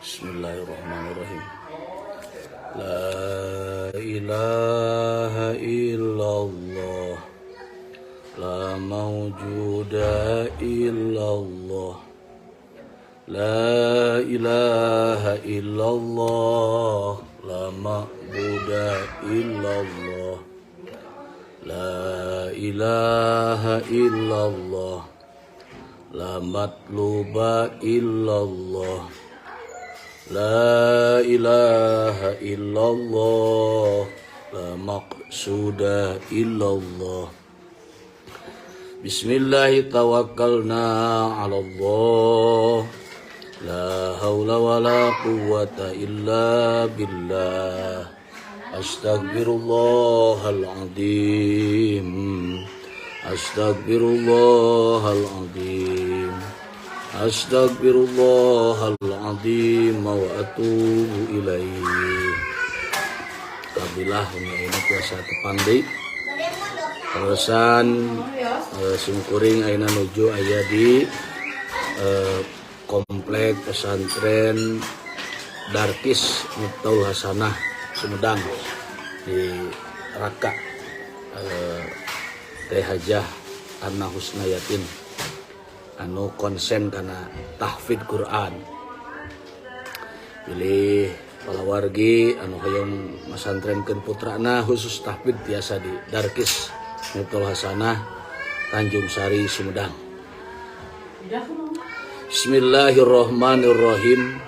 Bismillahirrahmanirrahim. La ilaha illallah, la mawjuda illallah, la ilaha illallah, la ma'buda illallah, la ilaha illallah, la matluba illallah, la ilaha illallah, la maqsuda illallah. Bismillahi tawakkalna ala Allah, la hawla wa la quwwata illa billah. Astaghfirullahal azim, astaghfirullahal azim, astaghfirullahal azim wa atubu ilaih. Alhamdulillah ini puasa tepang deui. Terusan simkuring ayeuna nuju aya di komplek pesantren Darkis Miftahul Hasanah Sumedang di Raka Teh Hajah Anna Husnayatin anu konsen kana tahfidz Quran. Pilih palawargi anu hoyong masantrenkeun putrana khusus tahfidz tiasa di Darkis Miftahul Hasanah Tanjung Sari Sumedang. Bismillahirrahmanirrahim.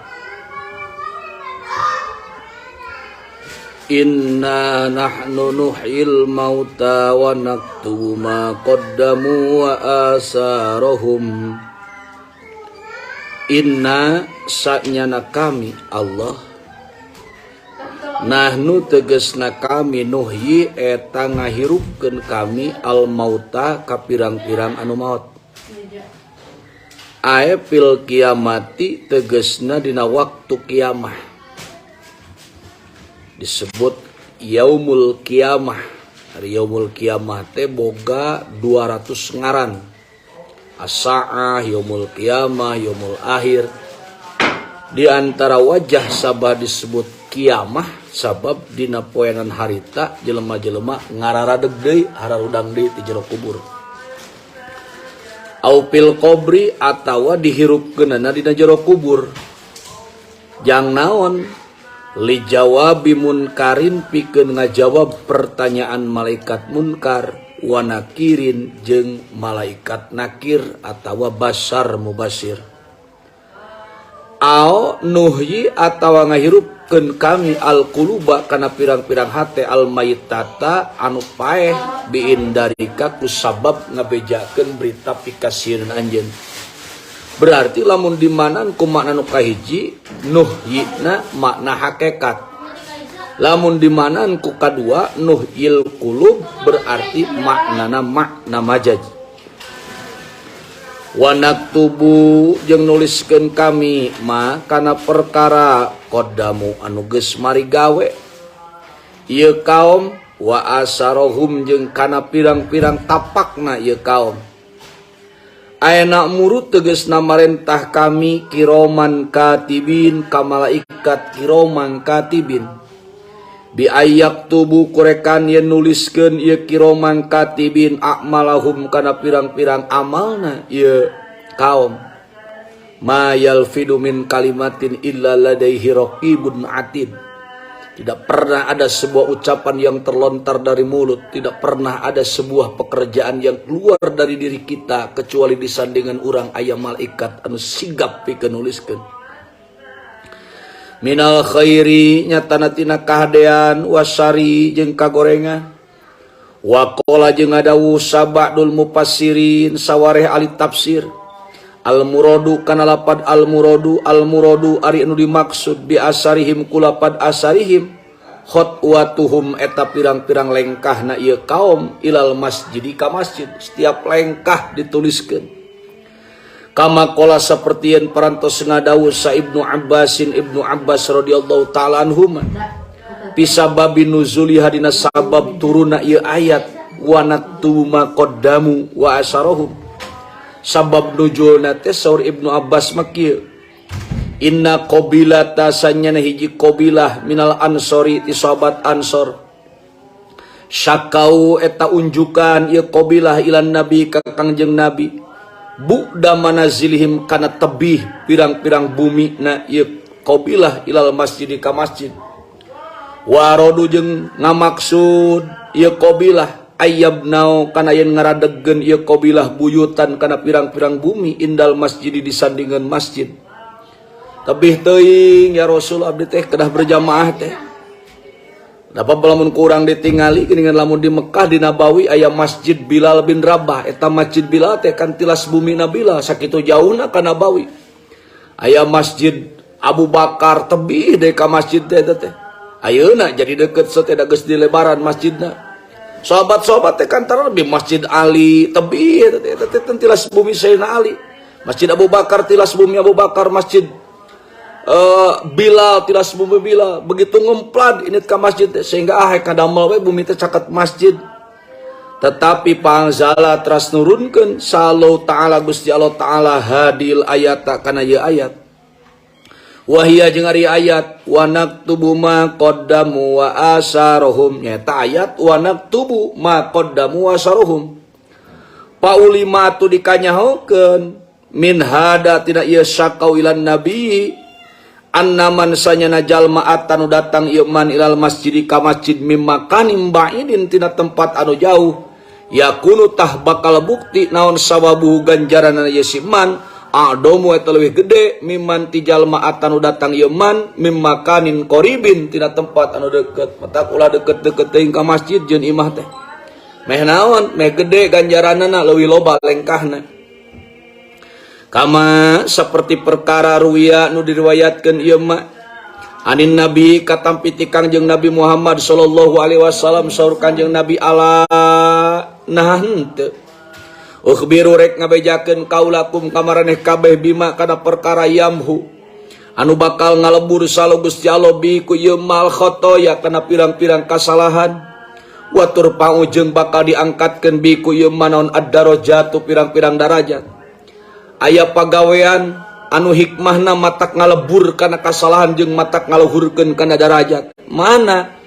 Inna nahnu nuhyil mauta wa naktubu ma qaddamu wa asarahum. Inna sanyana kami Allah, nahnu tegesna kami, nuhyi eta ngahirupkeun kami, al mauta ka pirang-pirang anu maot, ae fil kiamati tegesna dina waktu kiamah, disebut yaumul kiamah. Hari yaumul kiamah teh boga 200 ngaran, as-saah, yaumul kiamah, yaumul akhir. Di antara wajah sabab disebut kiamah sabab dina poenan harita jelema-jelema ngararadeg deui, hararudang deui ti jero kubur, au fil qabri atawa dihirupkeunana dina jero kubur. Jang naon? Li jawabi munkarin, pikeun ngajawab pertanyaan malaikat munkar, wa nakirin jeung malaikat nakir atawa basar mubasir. Ao nuhyi atawa ngahirupkeun kami, al quluba kana pirang-pirang hate, al mayitata anu paeh, biindarika ku sabab ngabejakeun berita pikasieun anjeun. Berarti lamun dimanan ku makna nu kahiji, nuhyina makna hakikat. Lamun dimanan ku kadua, nuhyil qulub, berarti maknana makna majaz. Wa naktubu jeung nuliskeun kami, ma kana perkara, qaddamu anu geus marigawe ieu kaum, wa asarohum jeung kana pirang-pirang tapakna ieu kaum. Aya na'muru tegesna marentah kami, kiroman katibin ka malaikat kiroman katibin, bi ayak tubuh kurekan yen nuliskeun ieu kiroman katibin, a'malahum kana pirang-pirang amalna ieu kaum. Ma yalfidu min kalimatin illa ladaihi raqibun atid. Tidak pernah ada sebuah ucapan yang terlontar dari mulut, tidak pernah ada sebuah pekerjaan yang keluar dari diri kita kecuali disandingan urang aya malaikat anu sigap pikeun nuliskeun. Minal khairi nyatana tina kahadean, wasari jeung kagorengan. Waqala jeung ngadawuh sabadul mufassirin sawareh ahli tafsir, al muradu kana lapad al muradu, al muradu ari anu dimaksud, bi asarihim kulapad asarihim, khotwatuhum eta pirang-pirang lengkahna ieu kaum, ilal masjid ka masjid, setiap lengkah dituliskeun. Kama qala saperti yen parantos ngadawuh sa Ibnu Abbasin, Ibnu Abbas radhiyallahu taala anhuma, pisababi nuzuliha dina sabab turunna ieu ayat, wa naktubu ma qaddamu wa asarahum. Sabab nuzulna teh saur Ibnu Abbas mah kieu. Inna qabilata sanyana hiji qabilah minal ansori ti sahabat ansor. Syakau eta unjukan ieu qabilah ilan nabi ka Kangjeng Nabi. Bu'da manazilihim kana tebih pirang-pirang bumi na ieu qabilah ilal masjid ka masjid. Warodu jeung ngamaksud ieu qabilah ayyabnau kana yen ngaradegkeun ieu qabilah buyutan kana pirang-pirang bumi indal masjid disandingan masjid. Tebih teuing ya Rasul abdi teh kedah berjamaah teh. Dapat lamun kurang ditingali geuningan lamun di Mekah di Nabawi aya Masjid Bilal bin Rabah. Eta Masjid Bilal teh kan tilas bumi Bilal sakitu jauhna ka Nabawi. Aya Masjid Abu Bakar tebih deui ka masjid teh eta teh. Ayeuna jadi deket teh da geus dilebaran masjidna. Sahabat-sahabat teh kan lebih Masjid Ali tebih eta teh, eta teh tilas bumi Sayyidina Ali. Masjid Abu Bakar tilas bumi Abu Bakar, Masjid Bilal tilas bumi Bilal. Begitu ngemplad ini ke masjid teh, sehingga ah kadamel we bumi teh caket masjid. Tetapi pangzala teras nurunkeun sallallahu ta'ala Gusti Allah ta'ala hadil ayata kana ieu ayat. Wahia jeung ari ayat wa naktubu ma qaddamu wa asarohum, nyaeta ayat wa naktubu ma qaddamu wa asarohum. Paulima tu dikanyahokeun min hada tina ieu syakau ilan nabi annaman sanyana jalma anu datang ieu man ilal masjid ka masjid mim makanim ba'idin tina tempat anu jauh, yakunu tah bakal bukti naon sawabu ganjaranna ieu si man adomu eta leuwih gede mimman ti jalma anu datang ieu man mim makanin qaribin tina tempat anu deukeut. Matak ulah deukeut-deukeut teuing ka masjid jeung imah teh, meh naon meh gede ganjaranna, leuwih loba lengkahna. Kama seperti perkara ruwiya nu diriwayatkeun ieu ma anin nabi katampi ti Kangjeng Nabi Muhammad sallallahu alaihi wasallam, saur Kangjeng Nabi, ala nah henteu ukhbiru rek ngabejakeun kaulakum kamaraneh kabeh bima kana perkara yamhu anu bakal ngalebur salo Gusti Allah bi ku ieu mal khotoya kana pirang-pirang kasalahan, wa turfa'u jeung bakal diangkatkeun bi ku ieu manaon ad-darajatu pirang-pirang darajat. Aya pagawean anu hikmahna matak ngalebur kana kasalahan jeung matak ngaluhurkeun kana darajat. Mana?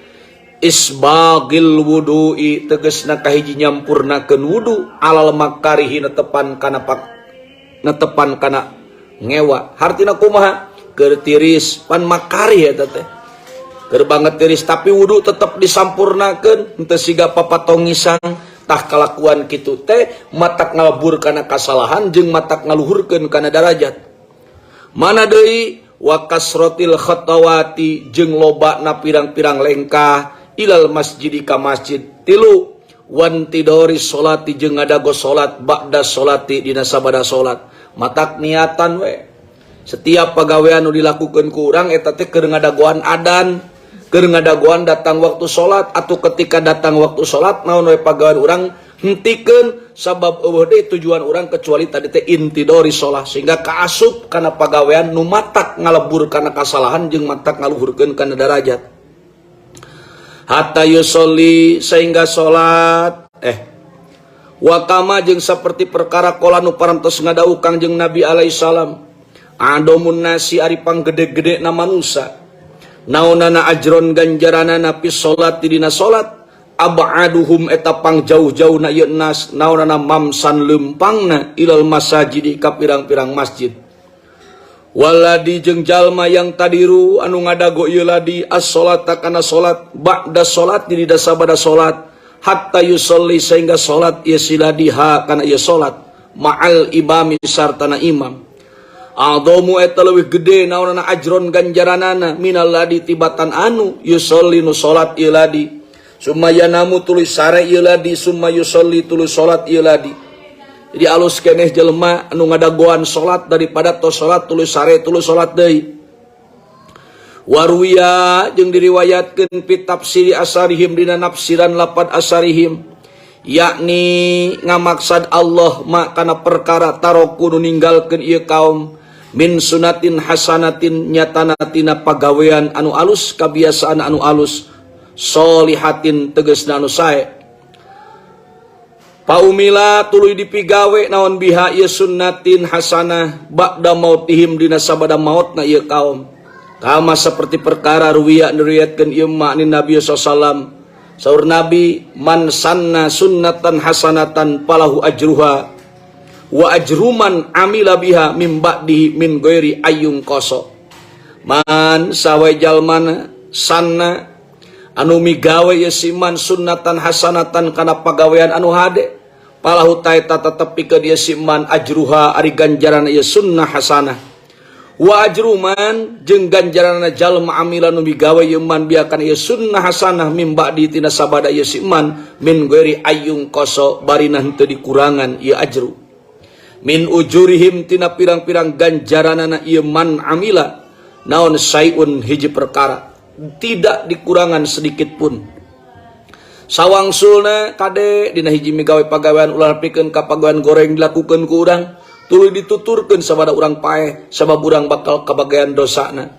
Isbagil wudu'i, tegesna kahiji nyampurnakeun wudu alal makarihi netepan kana pak netepan kana ngewa. Hartina kumaha? Keur tiris pan makarih eta teh, keur banget tiris, tapi wudu tetep disampurnakeun, henteu siga papatongisan. Tah, kalakuan kitu teh matak ngalebur kana kasalahan jeung matak ngaluhurkeun kana darajat. Mana deui? Wa kasrotil khatawati jeung loba na pirang-pirang lengkah ilal masjid ka masjid. Tilu, wantidori solati jeung ngadago salat ba'da solati dina sabada salat. Matak niatan we setiap pagawean nu dilakukeun ku urang eta teh keur ngadagoan adan, keur ngadagoan datang waktu salat, atau ketika datang waktu salat naon we pagawean urang hentikeun, sabab euweuh deui tujuan urang kecuali tadi teh intidori sholah, sehingga kaasup kana pagawean nu matak ngalebur kana kasalahan jeung matak ngaluhurkeun kana darajat. Hatta yusolli, sehingga salat. Wa kama jeung saperti perkara qala nu parantos ngadawuh Kangjeng Nabi alaihi salam, adomun nasi ari panggede-gede na manusa naonana ajron ganjaranana fi salat dina salat, abaduhum eta pang jauh-jauh na ieu nas naonana mamsan leumpangna ilal masajidi ka pirang-pirang masjid. Waladi jeung jalma yang tadiru anu ngadago ieu ladi as-salata kana salat ba'da salat di sabada salat, hatta yusolli sehingga salat ieu si ladi ha kana ieu salat ma'al imami sartana imam, a'dhamu eta leuwih gede naonana ajron ganjaranana minal ladi tibatan anu yusolli nu salat ieu ladi, summa yanamu tuluy sare ieu ladi, summa yusolli tuluy salat ieu ladi. Jadi alus keneh jelema anu ngadagoan salat daripada tos salat tuluy sare tuluy salat deui. Waruya jeung diriwayatkeun fi tafsiri asarihim dina nafsiran lapad asarihim, yakni ngamaksad Allah ma kana perkara taroku nu ninggalkeun ieu kaum min sunatin hasanatin nyatana tina pagawean anu alus, kabiasaan anu alus, solihatin tegesna anu sae. Paumila tuluy dipigawe naon biha ieu sunnatin hasanah ba'da mautihim dina sabada mautna ieu kaum. Kama seperti perkara ruwiya diriwayatkeun ieu ma anin Nabi sallallahu. Saur Nabi, man sanna sunnatan hasanatan falahu ajruha wa ajruman amila biha min ba'dihi min ghairi ayyun qaso. Man sawe jalmana sanna anu migawe ieu si man sunnatan hasanatan kana pagawean anu hade, falahu taeta tetep pikeun ieu si man ajruha ari ganjaran ieu sunnah hasanah, wa ajruman jeung ganjaranna jalma amila nu migawe ieu man biha kana ieu sunnah hasanah min ba'di tina sabada ieu si man min ghairi ayyun qaso barina henteu dikurangan ieu ajru min ujurihim tina pirang-pirang ganjaranana ieu man amila naon sayun hiji perkara, tidak dikurangan sedikit pun. Sawangsulna kade dina hiji migawe pagawean ulah pikeun ka pagawean goreng dilakukeun ku urang tuluy dituturkeun sabada urang paeh, sabab urang bakal kabagian dosana.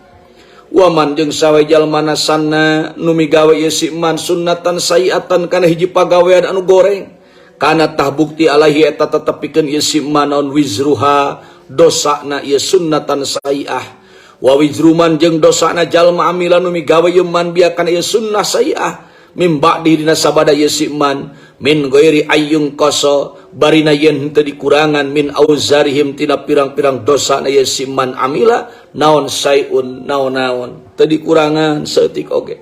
Waman jeung sawe jalmana sanna nu migawe ieu si man sunnatan sayiatan kana hiji pagawean anu goreng, kana tah bukti alaihi eta tetep pikeun ieu si man naon wizruha dosana ieu sunnatan sayiah, wa wizruman jeung dosana jalma amila nu migawe ieu man biha kana ieu sunnah sayiah min ba'di dina sabada ieu si man min ghairi ayyun qaso barina yen henteu dikurangan min auzarihim tina pirang-pirang dosa na ieu si man amila naon sayun naon-naon, teu dikurangan saeutik oge.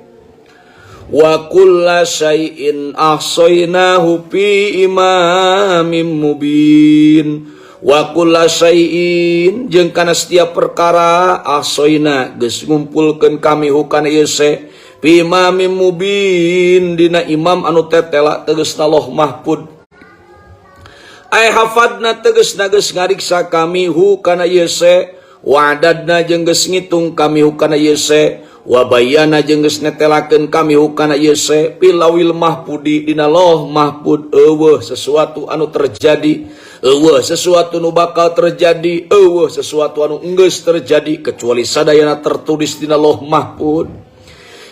Wa kulla syai'in ahsaynahu fi imamin mubin. Wa kulla syai'in jeung kana setiap perkara ahsayna geus ngumpulkeun kami hukana ieu se fi imamin mubin dina imam anu tetela, tegasna Loh Mahfud. Ay hafadna, tegasna geus ngariksa kami hu kana ieu se, wa adadna jeung geus ngitung kami hu kana ieu se, wa bayana jeung geus netelakeun kami hu kana ieu se fil lauhil mahfudi dina Loh Mahfud. Eueuh sesuatu anu terjadi, eueuh sesuatu nu bakal terjadi, eueuh sesuatu anu enggeus terjadi, kecuali sadayana tertulis dina Loh Mahfud,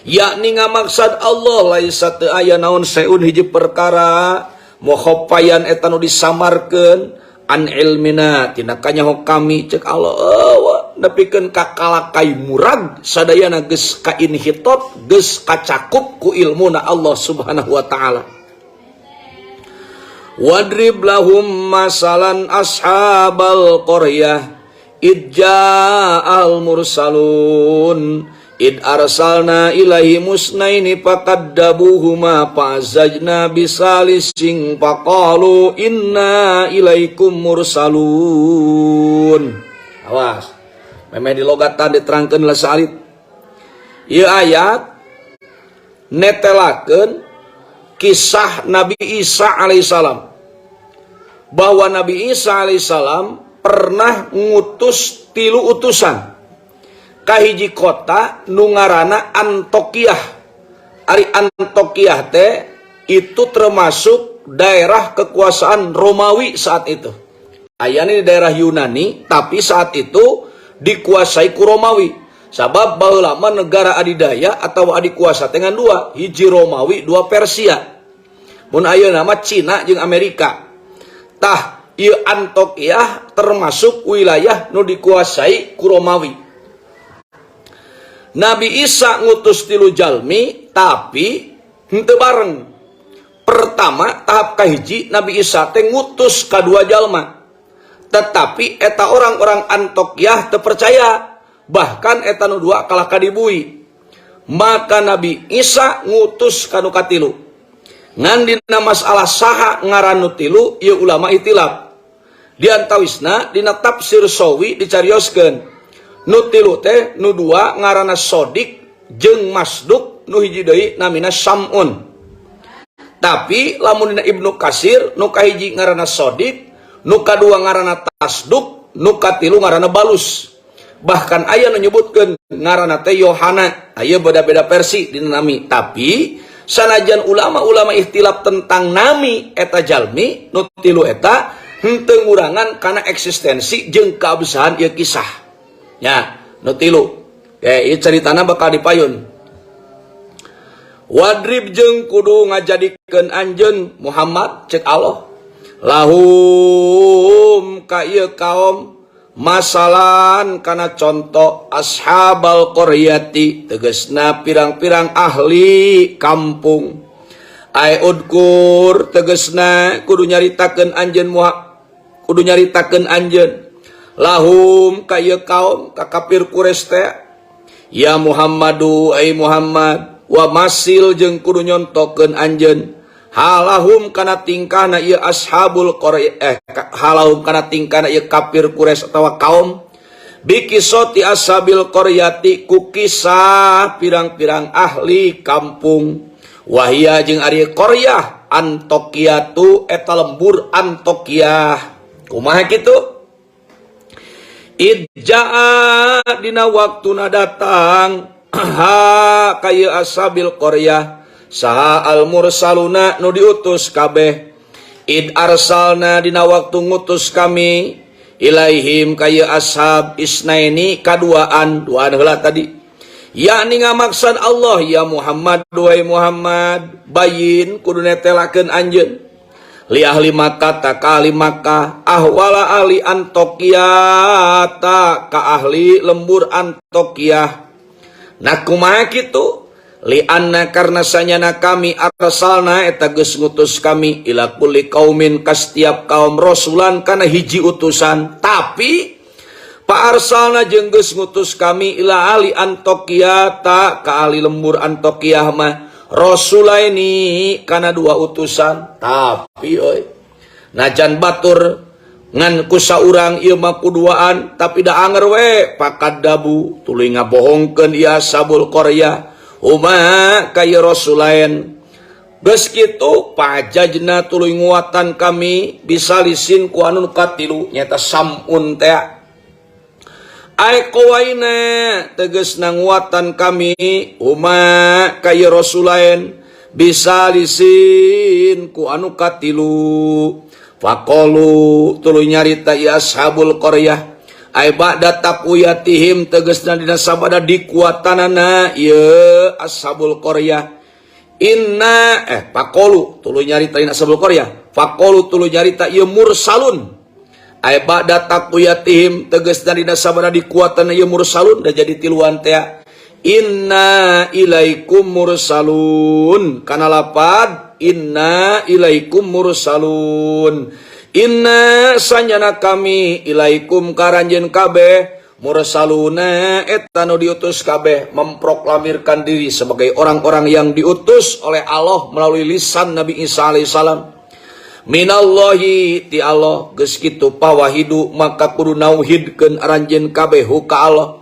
yakni ngamaksad Allah laisa teu aya naon seun hiji perkara mukhaffayan eta nu disamarkeun an ilmina tina kanyaho kami. Cek Allah, eueuh nepikeun ka kalakai murag sadayana geus kainhitot, geus kacakup ku ilmuna Allah Subhanahu wa taala. Wadrib lahum masalan ashabal qaryah id ja'al mursalun id arsalna ilaihi musnaini fakaddabuhuma fa'azzajna bisalising faqalu inna ilaikum mursalun. Awas, memeh dilogatan diterangkeun lah saalit. Ieu ayat netelakeun kisah Nabi Isa alaihissalam, bahwa Nabi Isa alaihissalam pernah ngutus tilu utusan ka hiji kota nu ngaranna Antokiyah. Ari Antokiyah teh itu termasuk daerah kekuasaan Romawi saat itu. Ayana di daerah Yunani, tapi saat itu dikuasai ku Romawi. Sabab baheula mah negara adidaya atau adikuasa dengan dua, hiji Romawi, dua Persia. Mun ayeuna mah Cina jeung Amerika. Tah, ieu Antokiyah termasuk wilayah nu dikuasai ku Romawi. Nabi Isa ngutus tilu jalmi, tapi henteu bareng. Pertama, tahap kahiji Nabi Isa teh ngutus kadua jalma. Tetapi eta orang-orang Antokiyah teu percaya. Bahkan eta nu dua kalah kadibui. Maka Nabi Isa ngutus kanu katilu. Ngan dina masalah saha ngaran nu tilu ieu ulama itilaf. Di antawisna dina tafsir Sawi dicarioskeun. Nu tilu teh nu dua ngaranna Sodik jeung Masduk, nu hiji deui namina Samun. Tapi lamun dina Ibnu Kasir nu kahiji ngaranna Sodik, nu kadua ngaranna Tasduk, nu katilu ngaranna Balus. Bahkan aya nu nyebutkeun ngaranna teh Yohana. Aya beda-beda versi dina nami. Tapi sanajan ulama-ulama ikhtilaf tentang nami eta jalmi nu tilu eta, henteu ngurangan kana eksistensi jeung keabsahan ieu kisah. Ya, nu tilu. Ieu caritana bakal dipayun. Wadrib jeung kudu ngajadikeun anjeun Muhammad, cek Allah. Lahum ka ieu kaum masalan kana contoh ashabal qaryati tegasna pirang-pirang ahli kampung. Ay udkur tegasna kudu nyaritakeun anjeun kudu nyaritakeun anjeun lahum ka ieu kaum ka kafir Quraisy teh ya Muhammadu ay Muhammad wa masil jeung kudu nyontokeun anjeun halahum kana tingkahna ieu ashabul qaryah halahum kana tingkahna ieu kafir Quraisy atawa kaum bikisoti ashabil qaryati ku kisah pirang-pirang ahli kampung wahia jeung ari qaryah Antokiyatu eta lembur Antokiyah. Kumaha kitu? Idjaa dina waktuna datang ha ka ieu ashabil qaryah saha al mursaluna nu diutus kabeh. Id arsalna dina waktu ngutus kami ilaihim ka ieu ashab isnaini kaduaan duaan heula tadi yakni ngamaksad Allah ya Muhammad duhai Muhammad bayin kudu netelakeun anjeun li ahli Makkah ta ka ahli Makkah ahwala ahli Antokiyah ta ka ahli lembur Antokiyah. Nah kumaha kitu? Li anna karena sanyana kami arsalna eta geus ngutus kami ila kulli kaumin ka setiap kaum rasulan kana hiji utusan, tapi pa arsalna jeung geus ngutus kami ila ahli Antokiyah ta ka ahli lembur Antokiyah mah rasulaini kana dua utusan. Tapi euy najan batur ngan ku saurang ieu mah kuduaan tapi da anger we pakadabu tuluy ngabohongkeun ieu ashabul qaryah huma ka ieu rasulain. Geus kitu pajajna tuluy nguatan kami bisa lisin ku anu katilu nyata samun teh ay qawaina tegasna nguatan kami huma ka ieu rasulain bisa lisin ku anu katilu. Faqalu tuluy nyarita ieu ashabul qaryah ay ba'da taqwiyatihim tegasna dina sabada dikuatanana ieu ashabul qaryah inna faqalu tuluy nyarita dina ashabul qaryah faqalu tuluy nyarita ieu mursalun ay ba'da taqwiyatihim tegasna dina sabada dikuatan ieu mursalun da jadi tiluan teh inna ilaikum mursalun kana lapad inna ilaikum mursalun inna sanyana kami ilaikum karanjeun kabeh mursaluna eta nu diutus kabeh memproklamirkan diri sebagai orang-orang yang diutus oleh Allah melalui lisan Nabi Isa alaihissalam minallahi ti Allah. Geus kitu pawahidu maka kudu nauhidkeun aranjeun kabeh ka Allah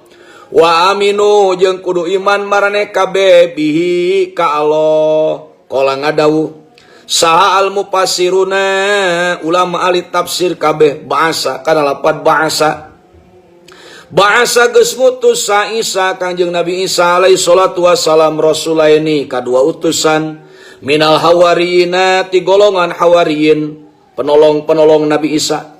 wa aminu jeung kudu iman marane kabeh bihi ka Allah. Qala ngadawuh saha al mufassiruna ulama ahli tafsir kabeh ba'asa kana lapad ba'asa ba'asa geus ngutus sa Isa Kangjeng Nabi Isa alaihi salatu wassalam rasulaini kadua utusan minal hawariyina ti golongan hawariyin penolong-penolong Nabi Isa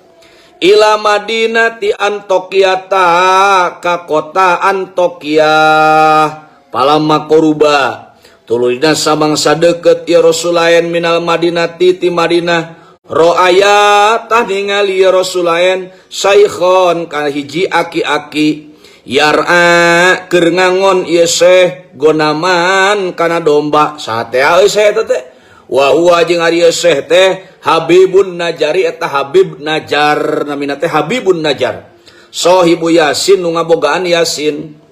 ila Madinati Antokiyata ka kota Antokiyah palamma qoruba tuluyna samangsa deukeut ieu rasulain minal Madinati ti Madinah roaya tah ningali ieu rasulain saikhon ka hiji aki-aki yar'a keur ngangon ieu syekh gonaman kana domba saha teh euy syekh eta teh wa huwa jeung ari ieu syekh teh Habibun Najari eta Habib Najar namina teh Habibun Najar sahibu Yasin nu ngabogaan Yasin.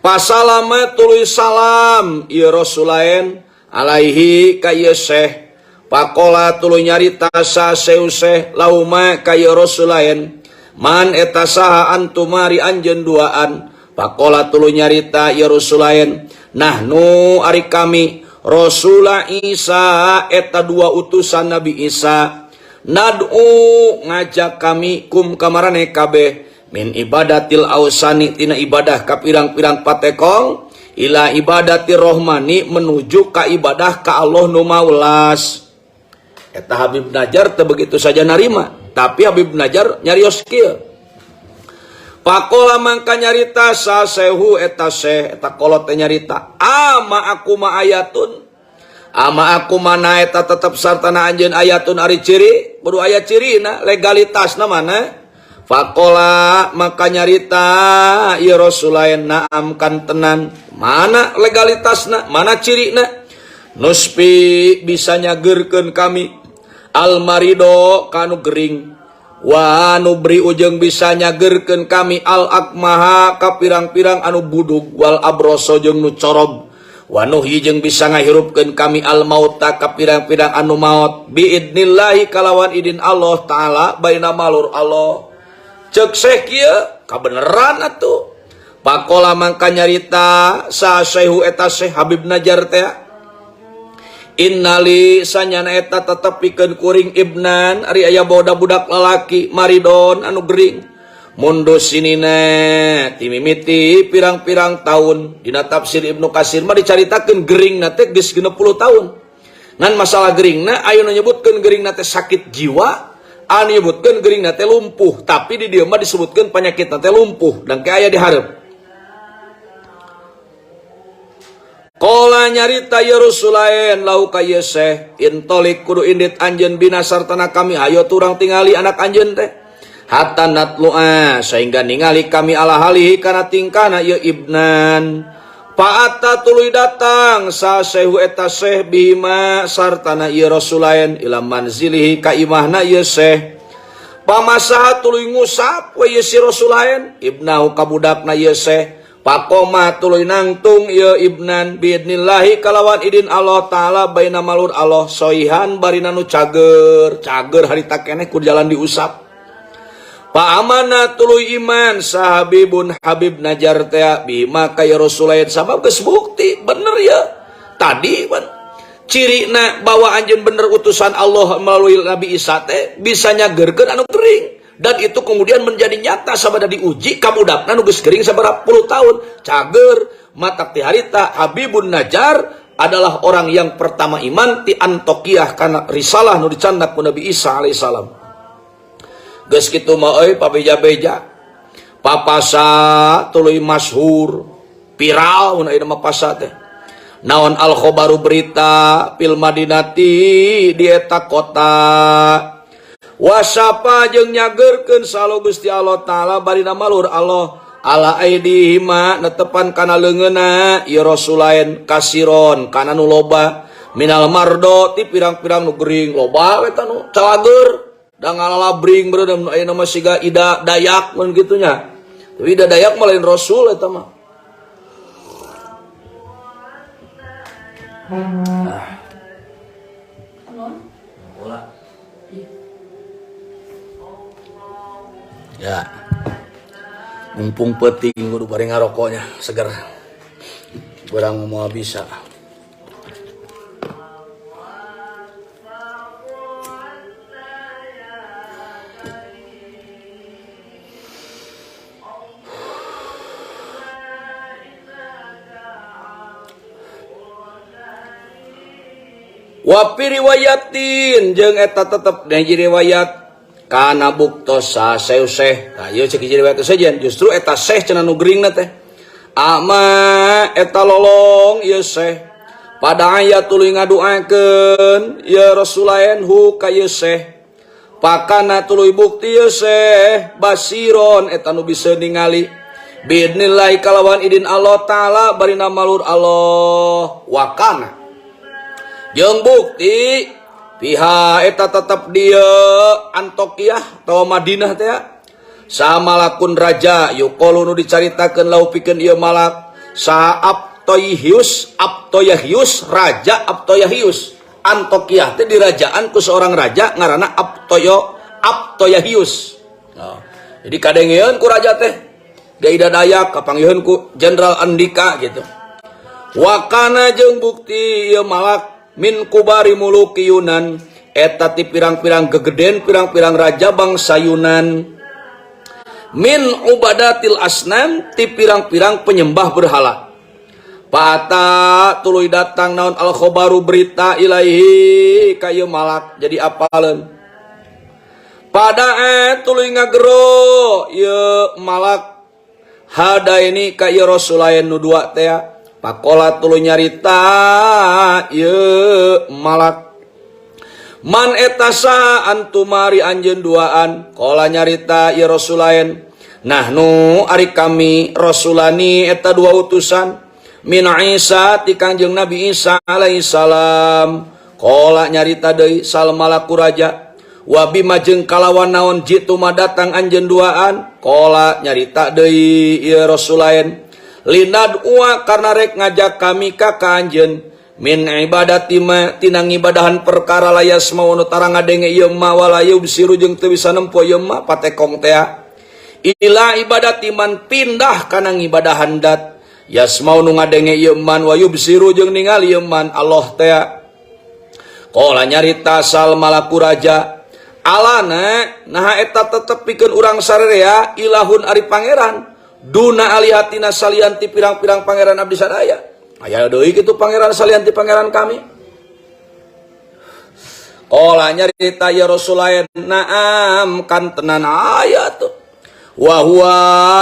Pasalama tuluy salam ieu rasulain alaihi ka ieu syekh pakola tuluy nyarita sa seuseh lauma ka ieu rasulain man eta saha antumari anjeun duaan pakola tuluy nyarita ieu rasulain nahnu ari kami Rasula Isa eta dua utusan Nabi Isa nad'u ngajak kami kum kamarane kabeh min ibadatil ausani tina ibadah ka pirang-pirang patekong ila ibadatir rohmani menuju ka ibadah ka Allah nu maulas. Eta Habib Najar teu begitu saja narima, tapi Habib Najar nyarios kieu. Pakola mangka nyarita sa sehu eta seh eta kolot teh nyarita ama aku ma ayatun Ama aku mana eta tetep sartana anjeun ayatun ari ciri, kudu aya cirina, legalitasna mana? Faqala maka nyarita ieu Rasulullah na'am kantenan. Mana legalitasna, mana cirina? Nuspi bisa nyageurkeun kami almarido kanu gering. Wa nubri ujeng bisa nyageurkeun kami al akmaha ka pirang-pirang anu budug wal abroso jeung nu corog. Wa nuhyi jeung bisa ngahirupkeun kami al mauta ka pirang-pirang anu maot biidnillahi kalawan idin Allah taala baina malur Allah. Ceuk syekh kieu kabeneran atuh. Pakola mangka nyarita sa syekhu eta Syekh Habib Najar teh innali sanyana eta tetep pikeun kuring ibnan ari aya boda budak lalaki maridon anu gering mundu sinina timimiti pirang-pirang tahun. Dina tafsir Ibnu Katsir mah dicaritakeun geringna teh geus 60 tahun. Ngan masalah geringna aya nu nyebutkeun geringna teh sakit jiwa, anu nyebutkeun geringna teh lumpuh, tapi di dieu mah disebutkeun penyakitna teh lumpuh dan ke aya di hareup. Qala nyarita ya Rasulain lau ka ye syekh intolik kudu indit anjeun bina sartana kami hayo turang tingali anak anjeun teh hatta natlu'a sehingga ningali kami ala halihi kana tingkana ieu ibnan. Fa'ata tuluy datang sa sehu eta syekh bima sartana ieu Rasulain ila manzilihi ka imahna ieu syekh. Pamasaha tuluy ngusap we ieu si Rasulain ibnahu ka budakna ieu syekh. Pakoma tuluy nangtung ieu ibnan biidnillahi kalawan idin Allah taala baina malur Allah soihan barina nu cager cager harita keneh ku jalan diusap. Paamana tuluy iman sahabibun Habib Najar teh bima ka ya Rasulain sabab geus bukti bener ya tadi pan cirina bahwa anjeun bener utusan Allah melalui Nabi Isa teh bisa nyagerkeun anu gering dan itu kemudian menjadi nyata sabada diuji ka budakna nu geus gering sabaraha puluh tahun cager. Matak ti harita Habibun Najar adalah orang yang pertama iman ti Antokiyah kana risalah nu dicandak ku Nabi Isa alaihissalam. Geus kitu mah euy pabeja-beja papasa tuluy masyhur viral mun ayeuna mah pasa teh naon al khobaru berita fil madinati di eta kota wasapa jeung nyageurkeun salo Gusti Allah taala barina malur Allah ala aidihima netepan kana leungeunna ieu Rasulain kasiron kana nu loba minal mardo ti pirang-pirang nu gering loba we ta nu calager da ngalalabring beureum ayeuna mah siga Ida Dayak mun kitu nya. Tapi Ida Dayak mah lain rasul eta mah. Ya. Mumpung peuting kudu bari ngarokoknya seger. Urang moal bisa. Wa fi riwayatin jeung eta tetep hiji riwayat kana buktosa seuseh. Tah ieu cek hiji riwayat sejen justru eta seh cenah nu geuringna teh. Ama eta lolong ieu seh. Pada ayat tuluy ngaduakeun ya Rasulain hu ka ieu seh. Pakana tuluy bukti ieu seh basiron eta nu bisa ningali. Biidnillahi kalawan idin Allah taala barina malur Allah wakana. Jeung bukti pihak eta tetep dia Antokiyah atau Madinah teh sama lakun raja yuqalu nu dicaritakeun lau pikeun ieu malak sa Aptoyihius Aptoyahius raja Aptoyahius Antokiyah teh dirajaan ku seorang raja ngaranna Aptoyahius. Nah, jadi kadengeun ku raja teh Gaida Dayak kapanggiheun ku Jenderal Andika gitu. Wakana jeung bukti ieu malak min kubari muluki Yunan eta ti pirang-pirang gegeden pirang-pirang raja bangsa Yunan min ubadatil asnam ti pirang-pirang penyembah berhala. Pata tuluy datang naon al khobaru berita ilaihi ka ieu malak jadi apaleun. Pada tuluy ngagero ieu malak hada ini ka ieu Rasulain nu dua teh. Pakola tuluy nyarita ieu malak, "Man eta saha antum ari anjeun duaan?" Qala nyarita ieu rasulain, "Nahnu ari kami rasulani eta dua utusan min Isa ti Kangjeng Nabi Isa alaihi salam." Qala nyarita deui sal malaku raja, "Wa bima jeung kalawan naon jituma datang anjeun duaan?" Qala nyarita deui ieu rasulain, "Linad'ua karena rek ngajak kami ka ka anjeun min ibadati ma tina ngibadahan perkara la yasma'u nu tara ngadenge ieu ma wala yubsiru jeung teu bisa nempo ieu ma patekong tea ila ibadati man pindah kana ngibadahan dat yasma'u nu ngadenge ieu man wa yubsiru jeung ningali ieu man Allah tea." Qala nyarita sal malaku raja, "Alana naha eta tetep pikeun urang sararea ilahun ari pangeran duna alihatina salian ti pirang-pirang pangeran abdi sadaya? Aya deui kitu pangeran salian ti pangeran kami?" Qala nyarita ya Rasulain, "Naam kantenan aya tuh. Wa huwa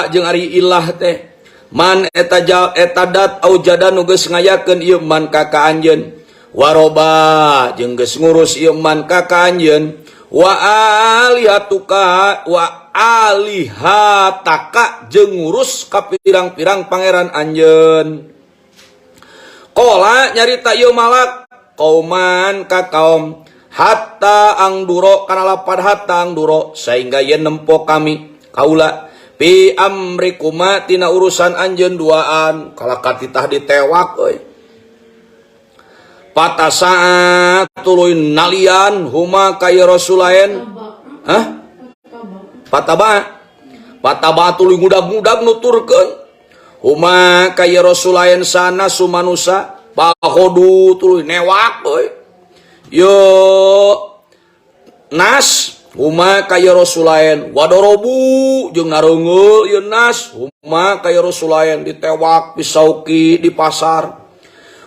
jeung ari ilah teh man eta eta dat aujada nu geus ngayakeun ieu man ka ka anjeun, waroba jeung geus ngurus ieu man ka ka anjeun, wa alihatuka wa alihataka jeung ngurus ka pirang-pirang pangeran anjeun." Qala nyarita ieu malak, "Kauman ka kaum hatta angduro kana lapad hatta angduro sehingga yen nempo kami kaula fi amrikuma tina urusan anjeun duaan." Kalakah titah ditewak euy. Patasaat tuluy nalian huma ka ieu rasulain. Hah? Pataba. Pataba tuluy ngudag-ngudag nuturkeun huma ka ieu rasulain sana sumanusa pahodu tuluy newak euy. Yo nas huma ka ieu rasulain wadorobu jeung nareungeul ieu nas huma ka ieu rasulain ditewak bisauki di pasar.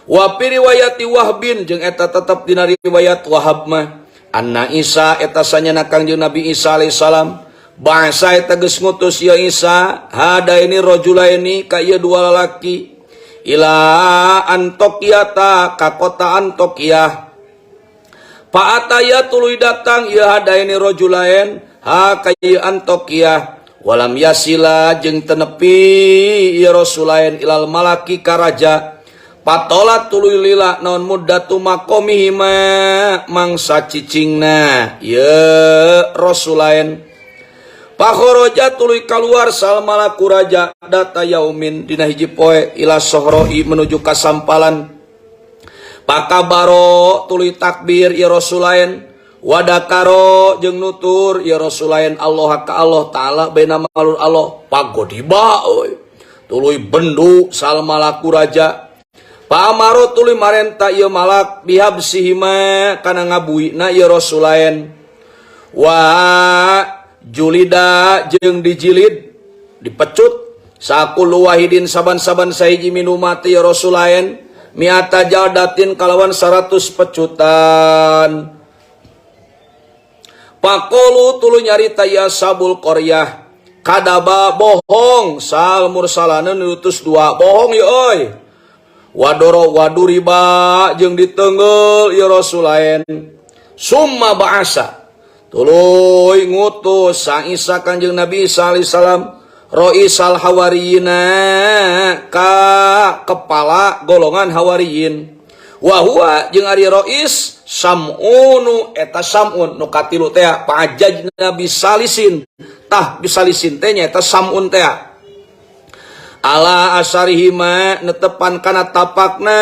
Wa fi riwayati Wahbin jeung eta tetep dina riwayat Wahab mah anna Isa eta sanyana Kangjeng Nabi Isa alaihi salam ba'asa eta geus ngutus ieu Isa hadaini rajulaini ka ieu dua lalaki ila Antokiyata ka kota Antokiyah. Fa'ataya tuluy datang ieu hadaini rajulain ha ka ieu Antokiyah walam yasila jeung teu nepi ieu rasulain ilal malaki ka raja. Patolat tuluy lila naon muddatu maqamihima mangsa cicingna ye rasulain. Pakhoroja tuluy kaluar sal malaku raja data yaumin dina hiji poe ila sohroi menuju ka sampalan. Pakabaro tuluy takbir ya rasulain wadakaro jeung nutur ya rasulain Allah ka Allah taala bena malur Allah. Pagodiba euy tuluy bendu sal malaku raja. Pamaro tuluy marenta ieu malak bihabsihima kana ngabuina ieu rasulain wa julida jeung dijilid dipecut sakulu wahidin saban-saban sahiji minuma teh rasulain miata jaldatin kalawan 100 pecutan. Pakolu tuluy nyarita ya sabul qaryah, "Kadaba bohong sal mursalana nutus dua bohong ye euy." Wadoro waduriba jeung ditenggel ieu rasulain. Summa ba'asa tuluy ngutus sang Isa Kangjeng Nabi Isa alaihi salam roisal hawariyina ka kepala golongan hawariyin wa huwa jeung ari rois samunu eta samun nu katilu teh pajajna bisalisin tah bisalisin teh nyaeta samun teh ala asarihima netepan kana tapakna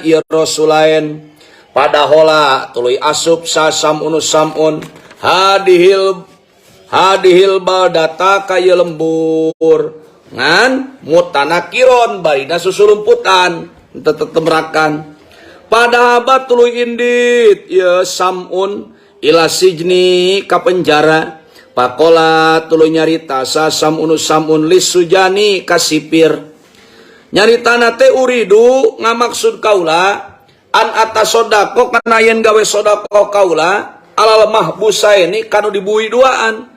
ieu rasulain. Padahola tuluy asup sa samunu samun hadihil hadihil baldata ka ieu lembur ngan mutanakiron barina susulumputan tetemrakan. Padahal tuluy indit ieu samun ila sijni ka penjara. Pakola tuluy nyarita sa samunu samun lisujani ka sipir, nyaritana teh, "Uridu ngamaksud kaula an atasodako kana yen gawe sodako kaula alal mahbusaini kanu dibui duaan."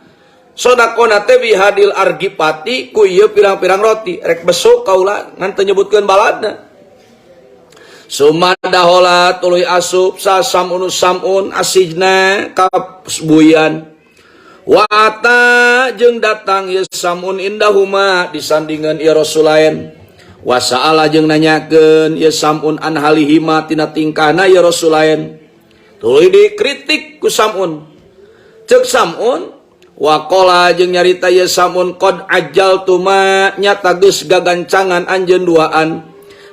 Sodakohna teh bihadil argipati ku ieu pirang-pirang roti. Rek besuk kaula ngan teu nyebutkeun baladna. Summa dahola tuluy asup sa Sam'unu Sam'un asijna ka buyan. Wa ata jeung datang ieu Sam'un indahuma disandingan ieu Rasulain. Wa sa'ala jeung nanyakeun ieu Sam'un an halihima tina tingkahna ieu Rasulain. Tuluy dikritik ku Sam'un. Ceuk Sam'un wa qala jeung nyarita ieu Sam'un qad ajjaltuma nyata geus gagancangan anjeun duaan